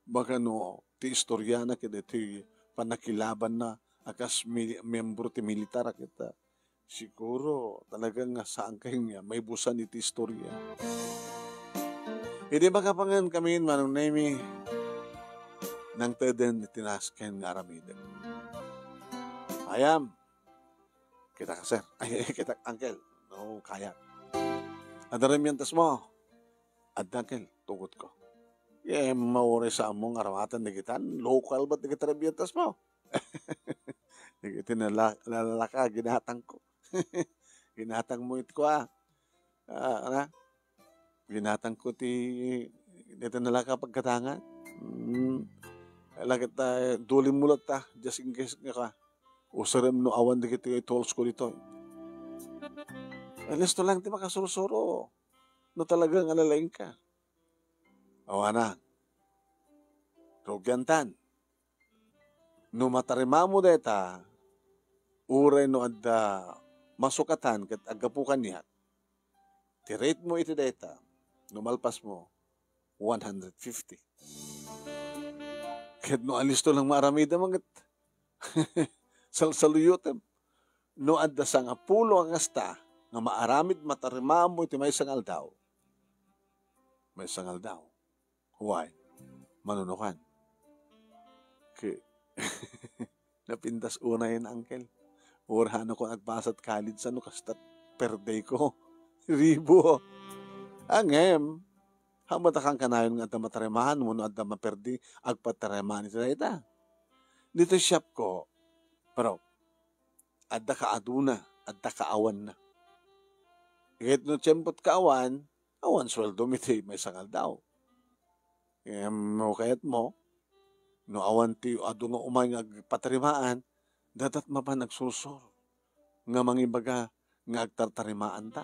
Baka no ti istoriana ket daytoy pannakilabanna a kas mi-, miyembro ti militar a ket, ah, siguro talaga nga saan kayo nga maibusan iti istorya. Idi makapangan kami, Manong Nemy, nangteden iti nasken nga aramidek. Ayam, kita ka, sir. Ay, kita, uncle. No, kaya. Adda remientas mo? Adda, uncle, tugot ko. Eh, mauray sa among aramatan digitan, local bat dagiti remientas mo? Dagiti nala-, nalalaka, ginatangko. Ginatang mo it kua. Ah, ana? Ginatangko ti, dagiti nalaka pagkatangan. Mm. Lakit ta, dulim mo latta, just in case nga ka. Usarem no awan dagiti tools ko ditoy. Listo lang ti makasursuro. No talaga nga nalaing ka. Awana. Rugiantan. No matarima mo dayta, uray no adda masukatan ket aggapu kaniak, ti rate mo iti dayta, no malpas mo, one hundred fifty. Ket no alisto lang maaramidem, ket salsaluyotem. No adda sangapulo a kasta nga maaramid matarima mo iti maysa nga aldaw, maysa nga aldaw, Why? Manunukan. Ke-, napintas unay, uncle. Uray no ko nagbasat college, ano, kasta per day ko. Ribu. Ngem, haanmo ta kanayon nga adda matarimaan mo no adda maperdi, agpatarimaan iti dayta. Dito shop ko, pero adda kaaduna, adda kaawanna. Ket no tiempot kaawan, awan sueldo mi ti maysa nga aldaw. Ngem no kayat mo, no awan ti adu nga umay nga agpatarimaan, dadat mapan agsursur nga mangibaga nga agtartarimaanta.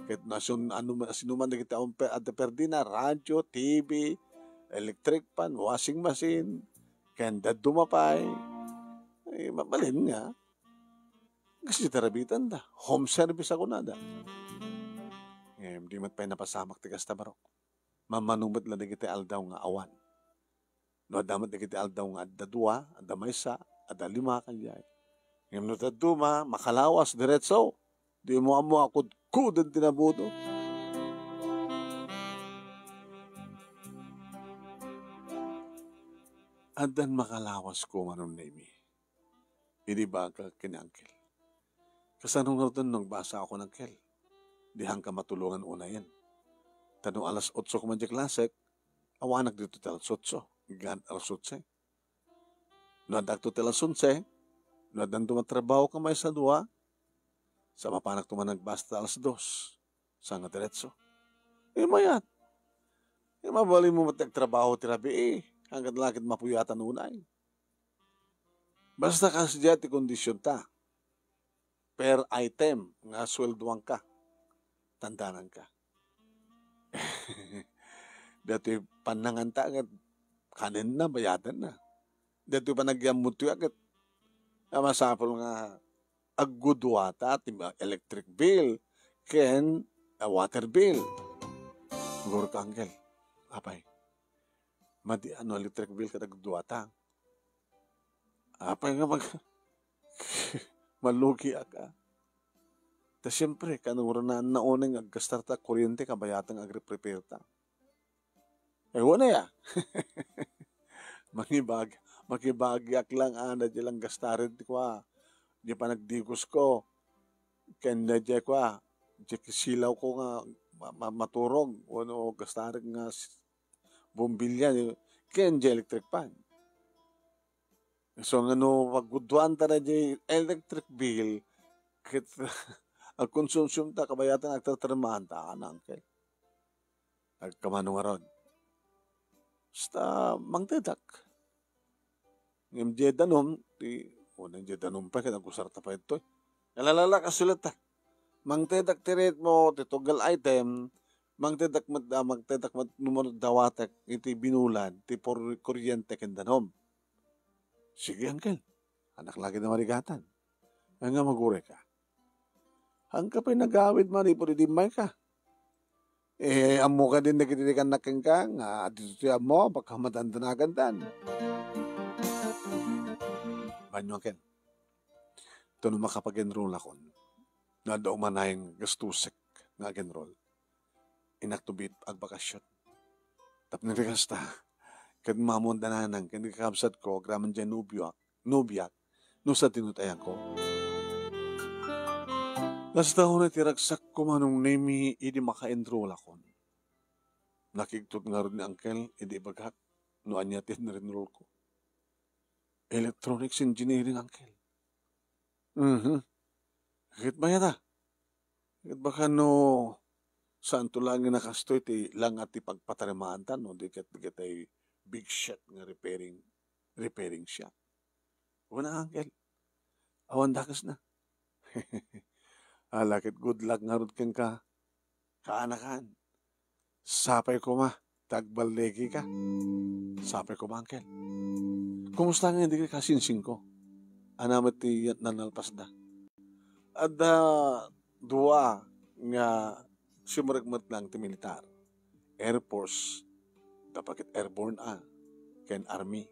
Ket no asun-, ano man, sino man dagiti awan pe-, adda perdina, radio, T V, electric fan, washing machine, ken dadduma pay, ay, mabalin nga. Kasi ti rabitanda, home service a kunada. Ngem di met pay napasamak ti kasta, barok. Mammano met la dagiti aldaw nga awan. No adda met dagiti aldaw nga adda dua, adda maysa, adda lima, kaniay. Ngem no dadduma, makalawas, diretso. Di mo ammo a kudkuden ti nabudo. Addan makalawas ko, Manong Nemy. Idi bakak ken ni Uncle. Kasano ngaruden no agbasa ako, Uncle? Di haanka matulongan unayen. Ta no alas otso koma diay klasek, awanak dito ti alas otso, ngem alas otse. No addakto ti alas onse, no addanto nga trabaho ka maysa dua, sa mapanakto man agbasa ta alas dos, saan nga diretso. Eh, mayat. Eh, mabalin mo met ti agtrabaho ti rabii, hanggat lakit mapuyatan unay. Basta kasdiay ti kondisionta. Per item nga sueldoanka. Tandananka. Datoy pannanganta ket kanenna, bayadanna. Datoy panagyammutto ket a masapul nga agguduata ti ma-, electric bill ken, ah, water bill. Gurka, Uncle. Apay, madi ano electric bill ket agguduata? Apay nga mag-, malugiak, ah. Ta siempre, kanuran na unay nga aggastar ta kuryente, kabayatan nga agre-prepare ta. Eh, wala ya. Mangibag-, makibagiak lang, ah, na di lang gastaren ti kua. Di panagdigos ko. Ken na di kua. Di kisilaw ko nga ma-, ma-, maturog. Wano gastaren nga s-, bombilya. Ken di electric fan. So, nga no pagguduan ta na di electric bill, ket agkonsumsium ta, kabayatan agtartarimaan ta, anak, eh. Agkamano ngarud. Basta, mangtedak. Ngem di danum, ti, o, nang di danum pa, ket agusar ta pa ito, eh. Alalala, kasulatan. Mangtedak ti ritmo, ti tunggal item, mangtedak met, ah, mangtedak met, numero dawatek, iti binulan, ti por-, kuryente ken danum. Sige, Uncle. Anak lagi na marigatan. Nga maguray ka. Haanka pay nagawid manipud idi immayka. Eh, ammo kadin dagiti di kannak kenka, nga adda ditoy ammo, baka madandanagandan. Banyo, Uncle. Tano makapag-enroll akon. Nadda umanayen gastusek nga ag-enroll. Inakto bit agbakasyon. Tapno di kasta, ket mamunda nanang ken kakabsatko agraman diay nobiak, nobiak, no sadino ti ayanko. Kasta unay ti ragsakko, Manong Nemi, idi maka-enroll akon. Nakigtot ngarud ni Uncle idi ibagak no ania ti inenrollko. Electronics engineering, Uncle. Mhm. Ket mayat a. Ket baka no saanto laeng nga kastoy ti langa ti pagpatarimaanta, no di ket dagiti big shot nga repairing, repairing shop. Wen a, Uncle. Awan dakesna. Ala ket good luck ngarud kenka. Kaanakan. Sapay koma ta agballigi ka. Sapay koma, Uncle. Kumusta nga dagiti kasinsingko? Ania met ti nalpasda? Adda dua nga simrek met lang ti militar. Air Force, tapno ket airborne a, ken Army.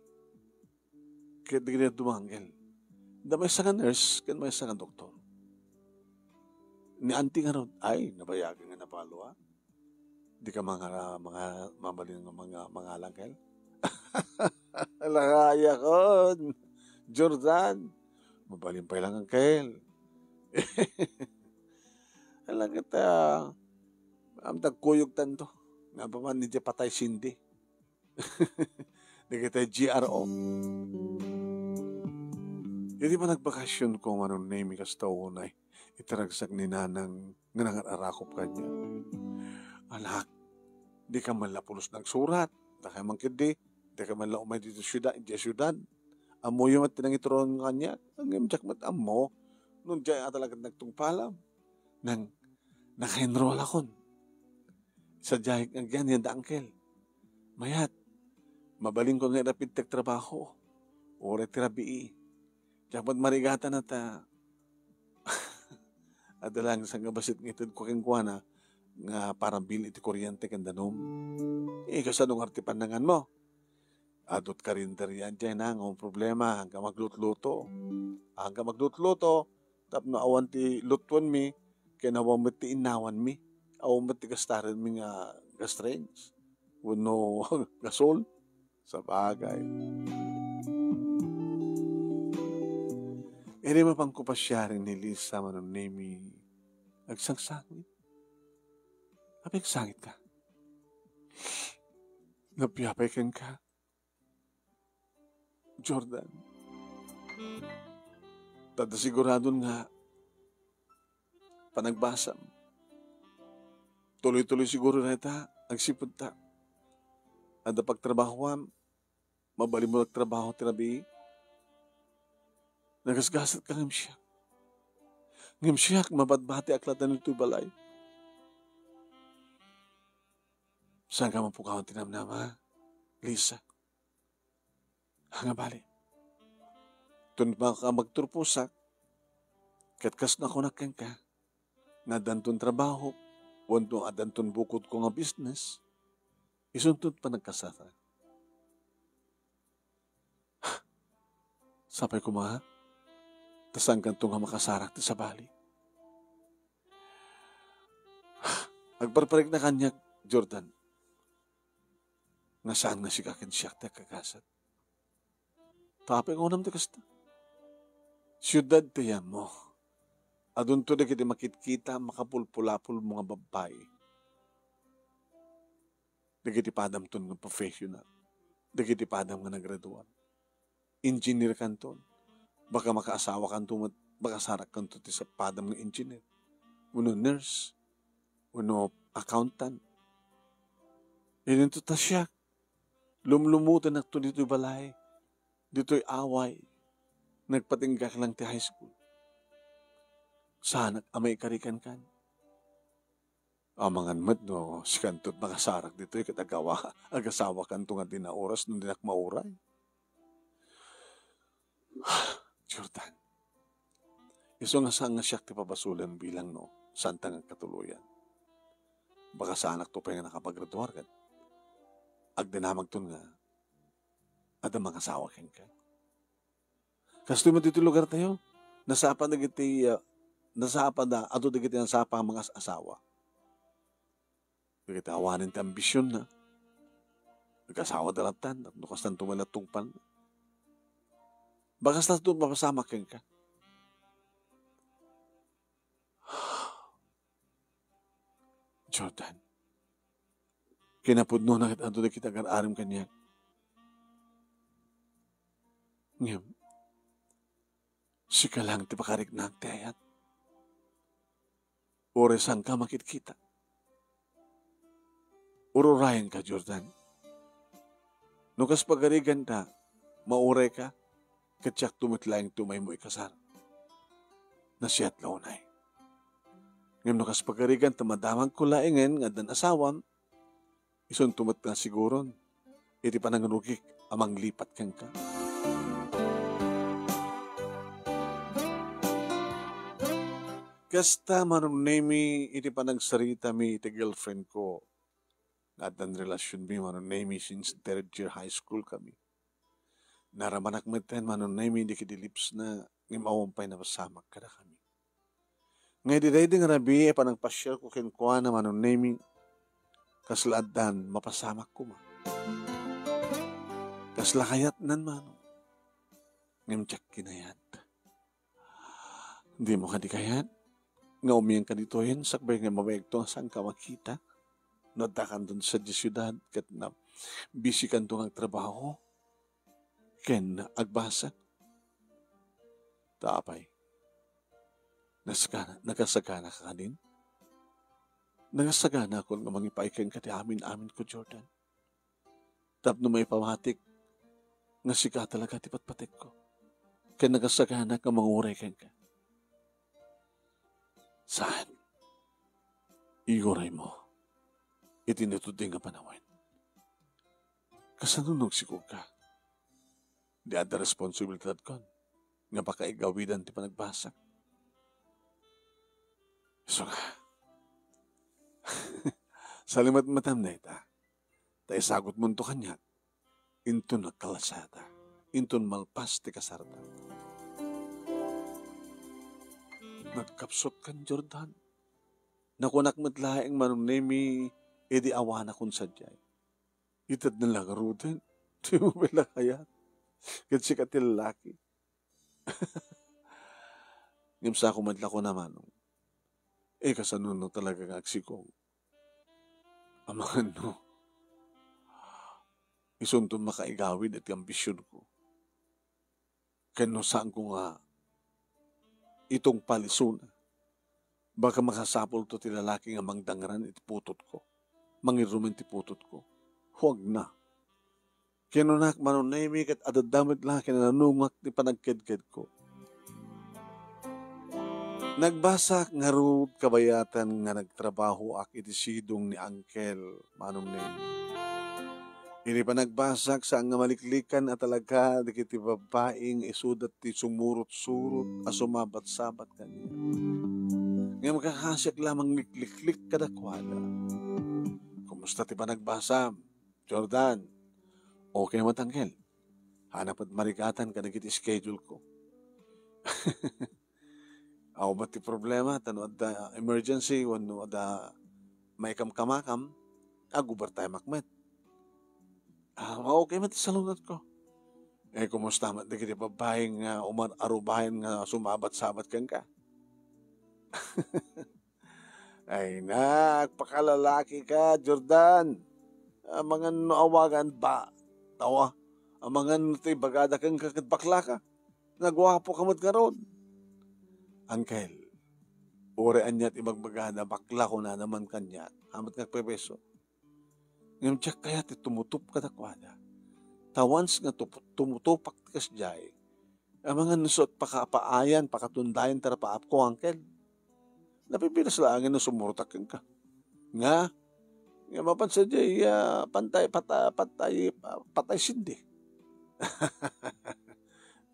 Ket dagiti dadduma, Uncle. Adda maysa nga nurse ken maysa nga doktor. Ni auntie ngarud, ay, nabayagen nga napalo, a. Di ka manga-, manga-, mabalin nga manga-, mangalan, Uncle? Lakayakon, Jordan. Mabalin pay lang, Uncle. Ala ket, a, awan ti agkuyogtanto. Nga pa man, ni patay Cindy. Dagiti G R O. Iti panagbakasionko, Manong Nemi, kasta unay iti ragsak ni Nanang nga nangar-arakop kaniak. Anak, dika man la pulos nagsurat. Dika man ketdi, dika man la umay ditoy siudad, idiay siudad. Ammoyo met ti nangituron kaniak. Ngem diak met ammo no diay a talaga nagtungpalam. Nang naka-enroll akon. Sadiay nga agyamanak, Uncle. Mayat, mabalinko nga irapid ti agtrabaho. Uray ti rabii. Diak met marigatan ta adda lang sangkabassit nga itedko kenkuana nga para bill iti kuryente ken danum. Eh, kasano ngarud ti pannanganmo? Adu't karinderya diay, Nang, awan problema, haanka maglutluto. Haanka maglutluto, tapno awan ti lutuenmi, ken awan met ti innawanmi, awan met ti gastarenmi nga gas range, wenno gasol. Sabagay. Idi mapanko pasiaren ni Lisa, Manong Nemi, agsangsangit. Apay agsangitka? Napiapay kenka, Jordan. Ta adda siguradon nga panagbasam. Tuloy-tuloy siguro dayta, agsipud ta adda pagtrabahoam, mabalinmo agtrabaho ti rabii. Nagasgasatka ngem siak. Ngem siak, mabatbatiak latta ditoy balay. Saanka mapukawan ti namnama, Lisa? Ania bali? Ton maka-, magturposak, ket kas nakunak kenka, nga addanton trabaho, wenno addanton bukodko nga business, isunton panagkasarag. Sapay koma, ta saankanto nga makasarak ti sabali. Agparparikna kaniak, Jordan, nga saan nga sika ken siak ti agkagasat. Ta apay nga unam ti kasta? Siudad ti ayammo. Adunto dagiti makitkita, makapulpulapolmo nga babbai. Dagiti padamton nga professional. Dagiti padam nga nagraduar. Engineer kanton. Baka makaasawa kanto met, makasarak kanto ti sa-, padam nga engineer. Wenno nurse. Wenno accountant. Idinto ta siak. Lumlumutenakto ditoy balay. Ditoy away. Nagpatinggak lang ti high school. Saanak a maikari kenka. Amangan met no sikanto ti makasarak ditoy ket agawa-, agasawakanto nga dina oras no dinak mauray. Jordan, isu nga saan nga siak ti pabasolen bilang no saanta nga agkatuloyan. Baka saanakto pay nga nakapagraduar ket agdinamagton nga adda mangasawa kenka. Kastoy met ditoy lugartayo, nasapa dagiti, ah, nasapa da, adu dagiti nasapa nga mangas-asawa. Dagiti awanen ti ambisionna. Nagkasawada lattan, no kastanto met la tungpalna. Bakas lattan mapasamak kenka. Jordan, kinapudnona ket adu dagiti agar-aram kaniak. Ngem, sika lang ti pakariknaak ti ayat. Uray saanka makitkita. Ururayenka, Jordan. No kas pagariganta, maurayka, ket siakto met laeng ti umaymo ikasar. Nasayaat la unay. Ngem no kas pagariganta, madamagko laengen nga addan asawam, isunto met nga siguron iti panangrugik a manglipat kenka. Kasta, Manong Nemi, iti panagsaritami iti girlfriend ko, nga addan relasionmi, Manong Nemi, since third year high school kami. Naramanak metten, Manong Nemi, dagiti lipsna, ngem awan pay napasamak kadakami. Nga idi daydi nga rabii, panagpasiarko kenkuana, Manong Nemi, kasla addan mapasamak koma. Kasla kayatnan, Manong. Ngem diak kinayat. Dimo kadi kayat nga umiangka ditoyen sakbay nga mabayagto nga saanka makita? No addakanto sadiay siudad ket na, bisikanto nga agtrabaho ken agbasa. Ta apay, nasagana, nakasaganaka kadin? Nakasaganakon nga mangipaay kenka ti amin-aminko, Jordan. Tapno maipamatik nga sika talaga ti patpatekko, ken nakasagana nga manguray kenka. Saan? Iguraymo iti natuding nga panawen. Kasano no agsikogka? Di adda responsibilidadkon nga pakaigawidan ti panagbasak. Isu nga, salimatmatam dayta, ta isagutmonto kaniak, inton nagkalasata, inton malpas ti kasarta. Nagkapsutkan, Jordan. Nakunak met laeng, Manong Nemi, idi awanakon sadiay. Itedna la ngaruden, dimo met la kayat ket sika ti lalaki. Ngem sako met la kuna, Manong. Eh, kasano no talaga nga agsikog? Amangan no isunto makaigawid iti ambisionko. Ken no saanko nga itungpal isuna, baka makasapulto ti lalaki nga mangdangran iti putotko, mangirumen ti putotko. Huwag na. Kinunak, Manong Nemi, ket adda met la kinananungak ti panagkedkedko. Nagbasak ngarud kabayatan nga nagtrabahoak iti sidong ni Uncle Manong Nemi. Iti panagbasak, saan nga maliklikan a talaga dagiti babbai nga isuda ti sumurot-surot a sumabat-sabat kaniak. Ngem kakasiak la manglikliklik kadakuada. Kumusta ti panagbasam, Jordan? Okay met, Uncle. Hanap met marigatan kadagiti schedule ko. Awan met ti problema, ta no adda emergency wenno adda maikamkamakam, ag-overtimeak met. Ah, okay met ti salungatko. Eh, kumusta met dagiti babbai nga umar-arubayan nga sumabat-sabat kenka? Ay, nagpakalalakika, Jordan. Amangan no awagan ba? Tawa, amangan no ti bagada kenka ket baklaka. Naguapoka met ngarud. Uncle, uray ania ti ibagbagada, bakla kunana man kaniak, hamet nga agpepeso. Ngem diak kayat ti tumutop kadakuada. Ta once nga tup-, tumutopak ti kasdiay, amangan no isu a pakapaayan, pakatundayan ti rapaapko, Uncle. Napipinas laengen no sumurotak kenka. Nga, nga mapan sadiay, ah, pantay, pata-, patay, pa-, patay sindi.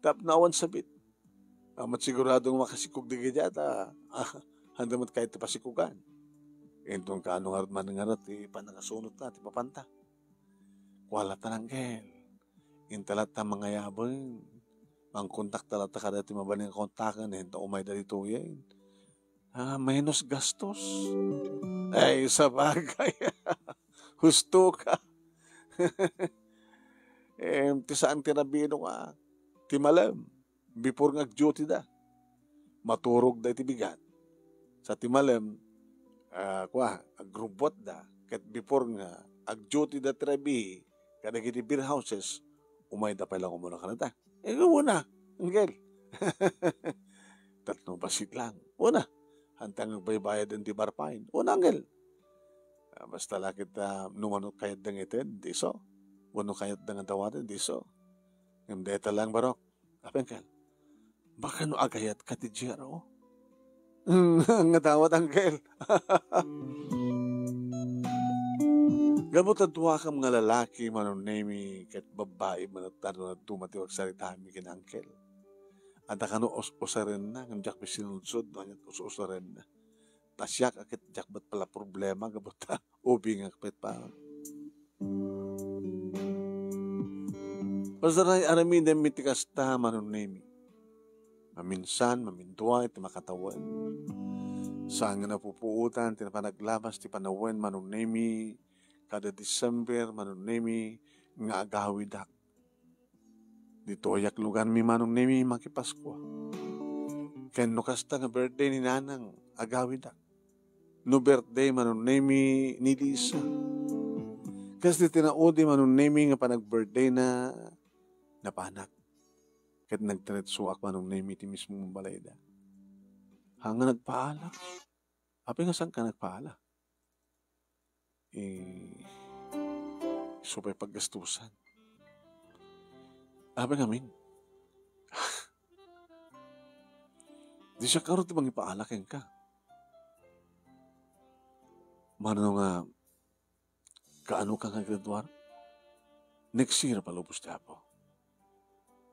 Tapno awan sabit. Amat siguradong makasikog dagiti ata, ah, anda met kayat ti pasikugan. Inton kaano ngarud man ngarud ti pannakasunotna ti papanta. Kua latta, Angkel. Inta latta mangayaben. Mangkontakta latta kadagiti mabalin a kontaken, inta umayda ditoyen. Ah, menos gastos. Ay, sabagay. Husto ka. Em, ti saan ti rabino nga, ti malem, before nga ag-duty da, maturogda iti bigat. Sa ti malem, ah, kua, agrubbuatda, ket before nga ag-duty da ti rabii kadagiti beer houses, umayda pay laeng umuna kanita. Eh, una, Angkel. Tatlo bassit lang. Una, hantang agbaybayaden ti bar fine. Una, Angkel. Ah, basta la ket, ah, no mano kayatda nga ited, diso. Wenno kayatda nga dawaten, diso. Ngem dayta lang, Barok. Apay, Angkel? Baka no agayatka ti G R O? Nga dawat, Angkel. Gapu ta duakam nga lalaki, Manong Nemi, ket babbai, managtano na duma ti agsaritami ken Angkel. Adda kano us-usarenna, ngem diak pay sinudsod no ania't us-usarenna. Ta siak a ket diak met pala problema gapu ta ubingak met pa. Basta aramidem ti kasta, Manong Nemi. Maminsan, mamindua iti makatawen. Saan nga napupuotan ti panaglabas ti panawen, Manong Nemi, kada December, Manong Nemi, nga agawidak. Ditoyak lugarmi, Manong Nemi, makipaskua. Ken no kasta nga birthday ni Nanang, agawidak. No birthday, Manong Nemi, ni Lisa. Kas ti tinaudi, Manong Nemi, nga panag-birthday na, napanak. Ket nagdiretsoak, Manong Nemi, ti mismo balayda. Haan nga nagpaala. Apay nga saan ka nagpaala? Eh, isu pay paggastusan. Apay ngamin? Di siak ngarud ti mangipaala kenka. Mano nga kaano ka nga graduar? Next year, palubos ti Apo.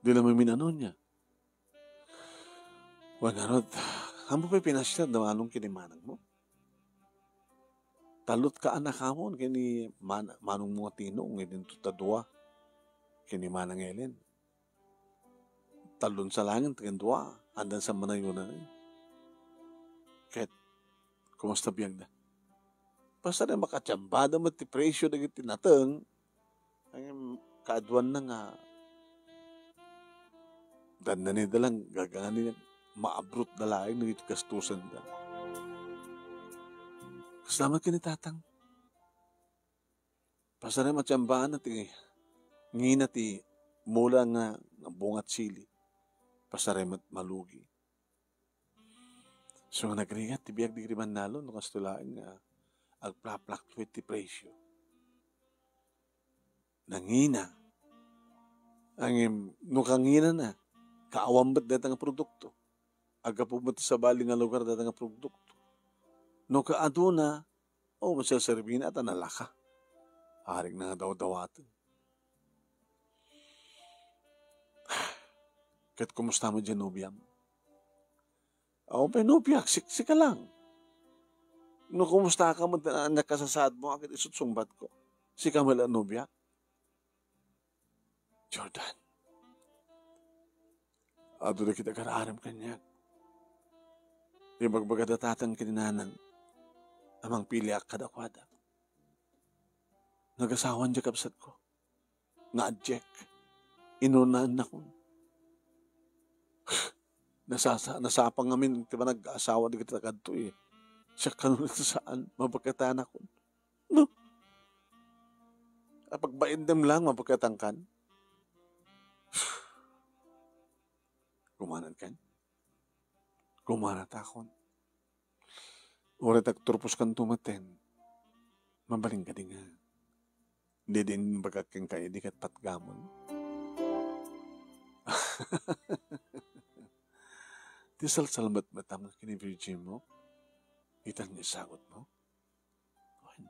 Di la maminano nia. Wen ngarud, ammom pay pinasiar da Manong ken ni Manangmo? Tallo ti kaanakamon ken ni Man-, Manongmo nga Tino, nga idinto ta dua ken ni Manang Ellen. Tallo ti salangit ken dua, adda sa manayunan. Ket, kumusta biagda? Basta nga makatsamba da met ti presyo dagiti nateng, ngem kaaduanna nga dandanida lang, gagangani, maabrutda laeng dagiti gastusenda. Kasla met ken ni Tatang. Pasarem a tsambaanna ti ngina ti mula nga, nga bungat sili. Pasarem met malugi. So, nagrigat ti biag dagiti bannalon, no kastoy laeng nga agpla-fluctuate ti presyo. Nangina. Ngem, no kanginana, kaawan met dayta nga produkto. Aggapu met ti sabali nga lugar dayta nga produkto. No kaaduna, o, maserserbina ta nalaka. Arik na nga dawdawaten. Ket kumusta met diay nobiam? Awan pay nobiak, sik-, sika lang. No kumusta ka met, a, nakasasaad mo, ket isut sungbatko. Sika met la nobiak? Jordan. Adu dagiti agar-arem kaniak. Ibagbaga da tatang ken ni nanang a mangpiliak kadakuada. Nagasawan diay kabsatko. Nga adiak. Inunaennakon. Nasasa-, nasapa ngamin ti panag-asawa dagiti tagaadto, eh. Siak kano saan, mabaketanakon. No? Apagbain dem lang, mabaketankan. Kumanankan? Kumanatakon. Uray agturposkanto metten, mabalin kadi nga, didin bagak kenka idi ket patgamon. Ti salsalmetmetam nga kini virgin mo, itan nga isagut mo. Wen,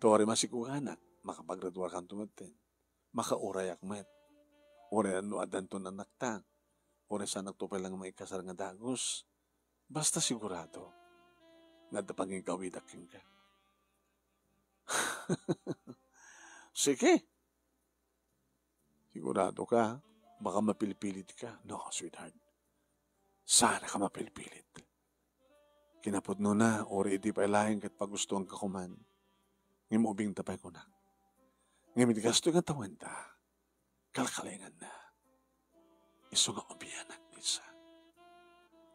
ta uray masikuganak, makapagraduarkanto metten. Makaurayak met. Uray no addanton annakta, uray saanakto pay lang maikasar nga dagus, basta sigurado. nga adda pangiggawidak kenka. Sige. Sigurado ka, baka mapilpilit ka. No, sweetheart. Saan ka mapilpilit. Kinapudnona, uray idi pay laeng ket pagustuanka koman. Ngem ubingta pay kunak. Ngem iti kastoy nga tawenta, kalkalenganna. Isu nga umianak, Lisa.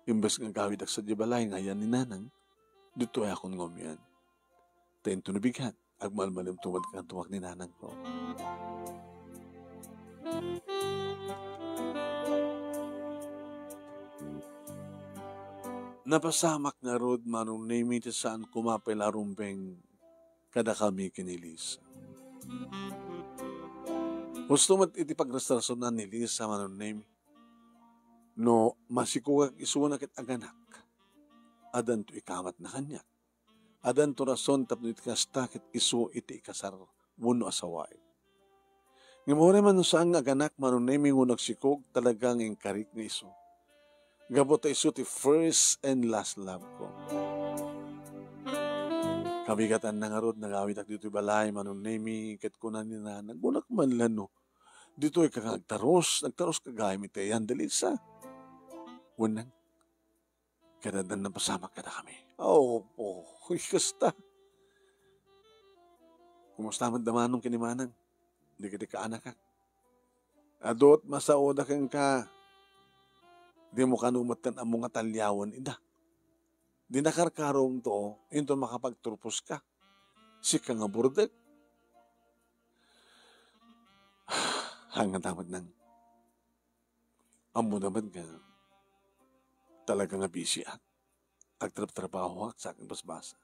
Imbes nga agawidak sadiay balay nga ayan ni Nanang, ditoy akon nga umian. Ta inton bigat, agmalmalimto met nga adda ni Nanangko. Napasamak ngarud, Manong Nemi, ti saan koma pay la a rumbeng kadakami ken ni Lisa. Husto met iti pagrasrasonan ni Lisa, Manong Nemi. No masikogak isuna ket aganak, addanto ikamatna kaniak. Addanto rason tapno iti kasta ket isu iti ikasar wenno asawaek. Ngem uray man no saan nga aganak, Manong Nemi, wenno agsikog, talaga nga inkarik nga isu. Gapu ta isu ti first and last love ko. Kabigatanna ngarud, nagawidak ditoy balay, Manong Nemi, ket kuna ni Nanang, kunak man la no ditoy ka nga agtarus, nagtarus ka gayam iti ayan da Lisa. Wen, Nang, ket addan napasamak kadakami. Aw, oh, kasta. Kumusta met da Manong ken ni Manang? Dagiti kaanakak. Adu ti masaoda kenka. Dimo kano metten ammo nga taliawen ida. Di nakarkaromto, inton makapagturpos ka. Sika nga burdek. Hangata met, Nang. Ammoda met nga talaga nga busy ak. Agtraptrabahoak sa akin basbasa.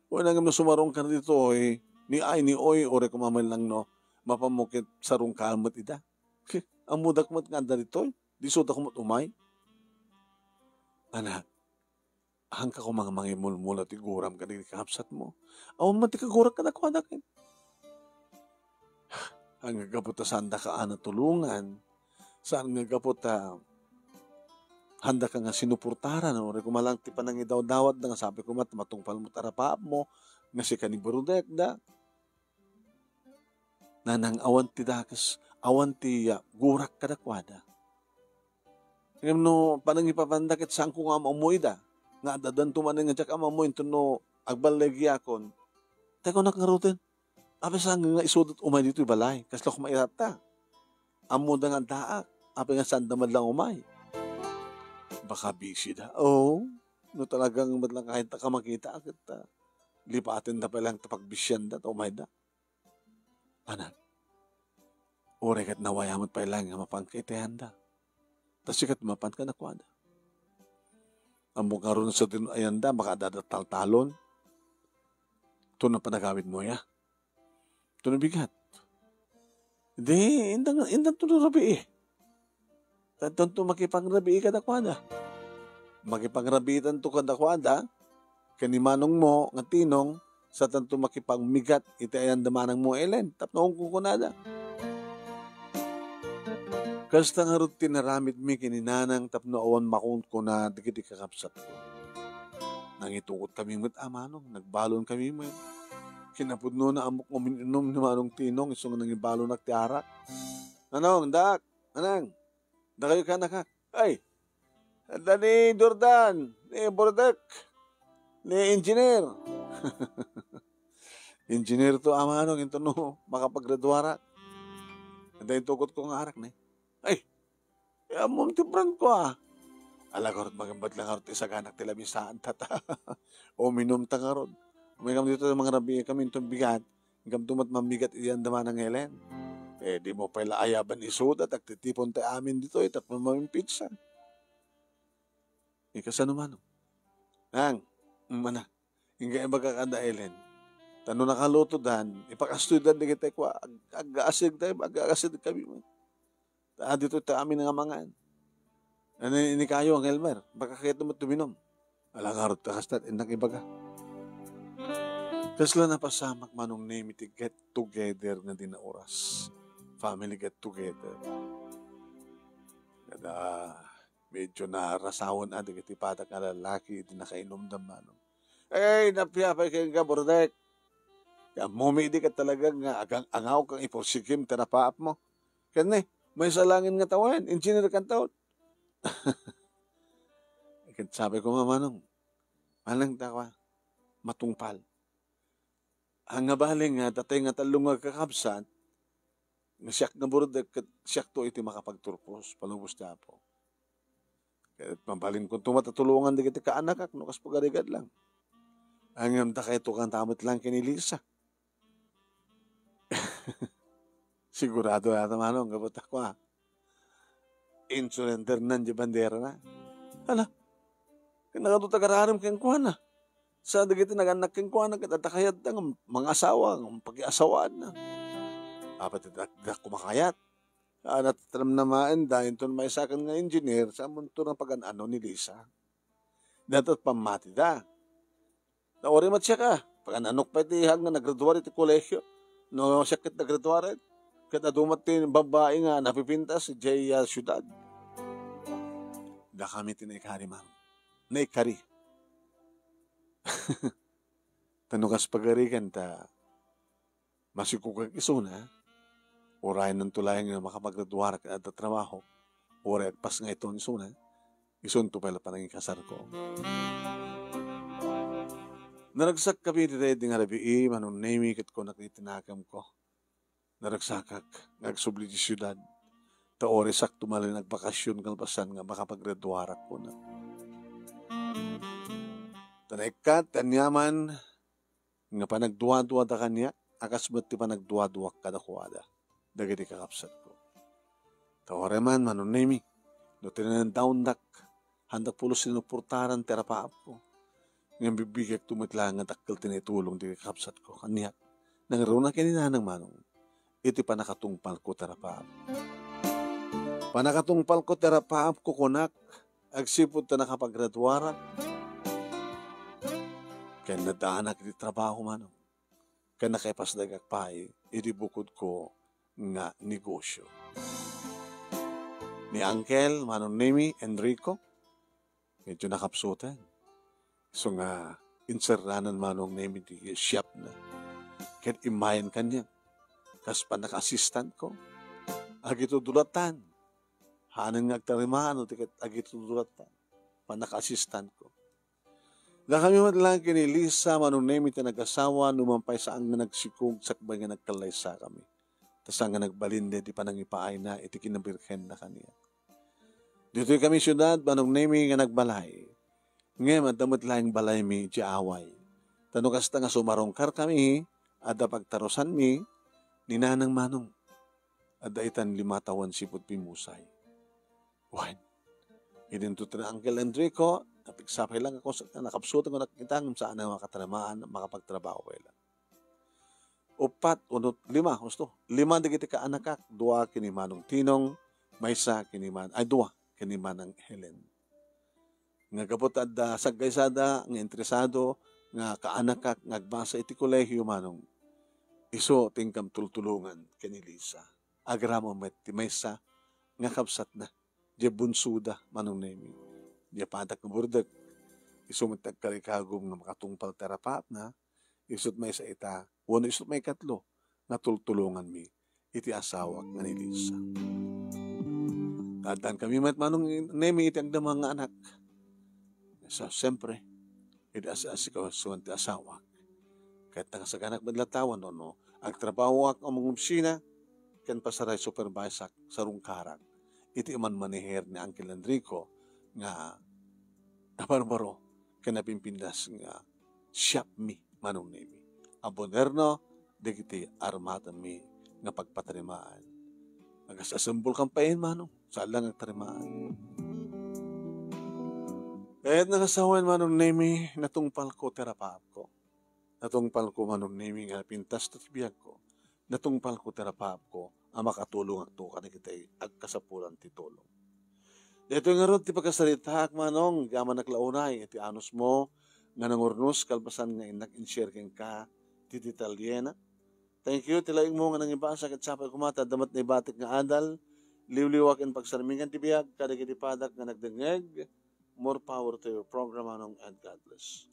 Wen, ngem no sumarungka ditoy, ni ay, ni oy, uray koma man lang no, mapanmo ket sarungkaan met ida. Ammodak met nga adda ditoy, di isuda ko met umay. Anak, haanka koma nga mangimulmula ti guram kadagiti kakabsatmo. Awan man ti kagurak kadakuada ket. Haan nga gapu ta saandaka a natulongan, saan nga gapu ta haandaka nga sinuportaran, uray koma lang ti panangidawdawatda nga sapay koma ta matungpal met arapaapmo, nga sika ni burdekda. Nanang, awan ti dakes, awan ti, ah, gurak kadakuada. Ngem no panangipapanda ket saanko nga am-ammo ida, nga addanto manen nga diak am-ammo inton no agballigiakon. Ta kunak ngaruden, apay saan nga isuda umay ditoy balay, kasla koma iratta. Ammoda nga addaak, apay nga saanda met lang umay. Baka busy da. Oo, no talagang met lang kayatda ka makita, ket, ah, lipatenda pay lang ta pagbisianda ta umayda. Anak, uray ket nawaya met pay laeng nga mapanka iti ayanda. Ta sika ti mapan kadakuada. Ammok ngarud no sadino ayanda, makaadda taltalon. Ito na panagawidmo, ya. Ito na bigat. Di, indan, indan to na rabii. Tanto makipangrabii kadakuada. Makipangrabiitanto kadakuada, ken ni manongmo nga Tinong, sa tanto makipagmigat iti ayanda manangmo, Ellen, tapno kunkunada. Kasta ngarud ti naramidmi ken ni Nanang tapno awan makunkuna dagiti kakabsatko. Nangitugot kami met a manong, nagbalon kami met. Kinapudnona, ammok nga umin-inom ni Manong Tinong, isu nga nangibalonak ti arak. Nanong, dak, Nanang, dakayo kaanakak. Ay, adda ni Jordan, ni Bordek, ni Engineer. Engineer to a manong, inton no makapagraduarak. Adda intugotko nga arak, ne. Ay, ammom ti Franco, ah. Ala, ngarud, magambat lang ngarud ti isaganak ti lamisaan, tata. Uminum ta ngarud. Uminum dito, mangrabii kami inton bigat. Ngem dumat mammigat iti andama nang Ellen. Eh, dimo pay la ayaban isuda, agtitipon tay amin ditoy, tapno maminpitsa. Ika, sano manong? Nang, mm, anak, ingga ibaga kada Ellen. Ta no nakalutodan, ipakastoydan dagiti kua, ag-, aggaasig tayo, aggaasig kami. Ta ditoy ta amin nga mangan. Ano ini kayo, Ang Elmer? Baka kayo tumut tuminom. Ala ngarud ta kasta, innak ibaga. Kasla napasamak manong Nemi ti get together nga di nauras. Family get together. Kada medyo narasawan a dagiti padak nga lalaki iti nakainumda manong. Ay, napiapay kenka, Burdek. Ti ammom idi ket talaga nga agang-angaw kang ipursigim ti napaapmo. Ken ni, maysa laengen nga tawen, engineer kanton. Ket sabi ko nga, Manong, alang ta ka matungpal. Ang nga bali nga, datay nga tallo nga kakabsat, nga siak nga Burdek, ket siak to iti makapagturpos, palubos ti Apo. Ket mabalinko to matatulongan dagiti kaanakak, no kas pagarigan lang. Ngem dakayto kanta met lang ken ni Lisa. Sigurado yata, Manong, gapu ta kua, insurendernan di banderana. Hala, ken nagadu ta gararum kenkuana. Sa dagiti nagannak kenkuana, ket adda kayatda nga mangasawa, nga pakiasawaanna. Apay ti dak-, dak kumakayat. Ah, natatrem na maen, dayonton maysakan nga engineer, sa munto nga pagan-ano ni Lisa. Daytoy pammatida. Nauri met siak, pagan-anok pay ti ihag nga nagraduar iti kolehio. No, siak ket nagraduar, ket adu met ti babbai nga napipintas idiay, ah, siudad. Dakami ti naikari, Manong. Naikari. Ta no kas pagarigan ta masikugak isuna, uray nanto laeng nga makapagraduarak ket adda trabaho, uray agpasngayton isuna, isunto pay la panangikasarko. Naragsakkami iti daydi nga rabii, Manong Nemy, ket kunak iti nakemko. Naragsakak nga agsubli ti siudad, ta uray sakto manen agbakasyon kalpasan nga makapagraduarak, kunak. Ta naikkat ti aniaman nga panagduaduada kaniak, a kas met ti panagduaduak kadakuada, dagiti kakabsatko. Ta uray man, Manong Nemy, no tinandawndak, haandak pulos sinuportaran ti arapaapko. Ngem bigbigekto met laeng nga dakkel ti naitulong ti kakabsatko kaniak. Nangruna ken ni Nanang Manong, iti pannakatungpalko ti arapaap. Pannakatungpalko ti arapaapko, kunak, agsipud ta nakapagraduarak. Ken naddaanak iti trabaho, Manong. Ken nakaipasdagak pay iti bukodko nga negosio. Ni Uncle Manong Nemy, Enrico, medyo nakapsuten. Isu nga inserranan Manong Nemy ti shopna. Ket immayen kaniak, kas pannaka-assistantko. Agitudulatan. Hanen nga agtarimaan no ti ket agitudulatan. Pannaka-assistantko. Dakami met laeng ken ni Lisa, Manong Nemy, ti nagasawa, numan pay saan nga nagsikog sakbay nga nagkallaysakami. Ta saan nga nagbalin daydi panangipaayna iti kinabirhenna kaniak. Ditoy kami siudad, Manong Nemy, nga nagbalay. Ngem adda met laeng balaymi idiay away. Ta no kasta nga sumarungkarkami, adda pagtarusanmi ni Nanang Manong. Adda itan lima tawen sipud pimmusay. Wen, idinto ti Uncle Enrico, napigsapay lang ako sa nakapsutan ko nakita ngem saan nga makatarimaan, makapagtrabaho pay lang. Uppat, uno, lima, husto. Lima dagiti kaanakak, dua ken ni Manong Tinong, maysa ken ni Man-, ay, dua ken ni Manang Helen. Nga gapu ta adda saggaysada nga interesado nga kaanakak nga agbasa iti kolehio, Manong. Isu ti inkam tultulongan ken ni Lisa. Agraman met ti maysa nga kabsatna, diay bunsoda, Manong Nemy. Diay padak nga burdek, isu met ti agkarikagum nga makatungpal ti arapaapna, isut maysa ita, wenno isut maikatlo nga tultulonganmi iti asawak nga ni Lisa. Addaan kami met, Manong Nemy, iti agdama nga anak. So, siyempre, iti as-, asikasuan ti asawak. Ket nakasaganak met latta wenno no agtrabahoak a mangobsina ken pasaray superviseak, sarungkarak iti manmaneher ni Uncle Enrico nga nabarbaro ken napimpintas nga shopmi, Manong Nemy. A moderno dagiti armatenmi nga pagpatarimaan. Agas-asembol kan payen, Manong. Saan lang agtarimaan. Ket nakasawen, Manong Nemy, natungpalko ti arapaapko. Natungpalko, Manong Nemy, nga napintas ti biagko. Natungpalko ti arapaapko a makatulongakto kadagiti agkasapulan ti tulong. Daytoy ngarud ti pagkasaritaak, Manong, amannak la unay iti anusmo nga nangurnos kalpasan nga innak in-share kenka ti detalyena. Thank you ti laingmo nga nangibasa ket sapay koma ta adda met naibatik nga adal, liwliwa ken pagsarmingan ti biag kadagiti padak nga nagdengngeg. More power to your program, Manong, and God bless.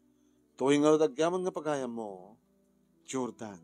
Toy ngarud agyaman nga pagayammo, Jordan.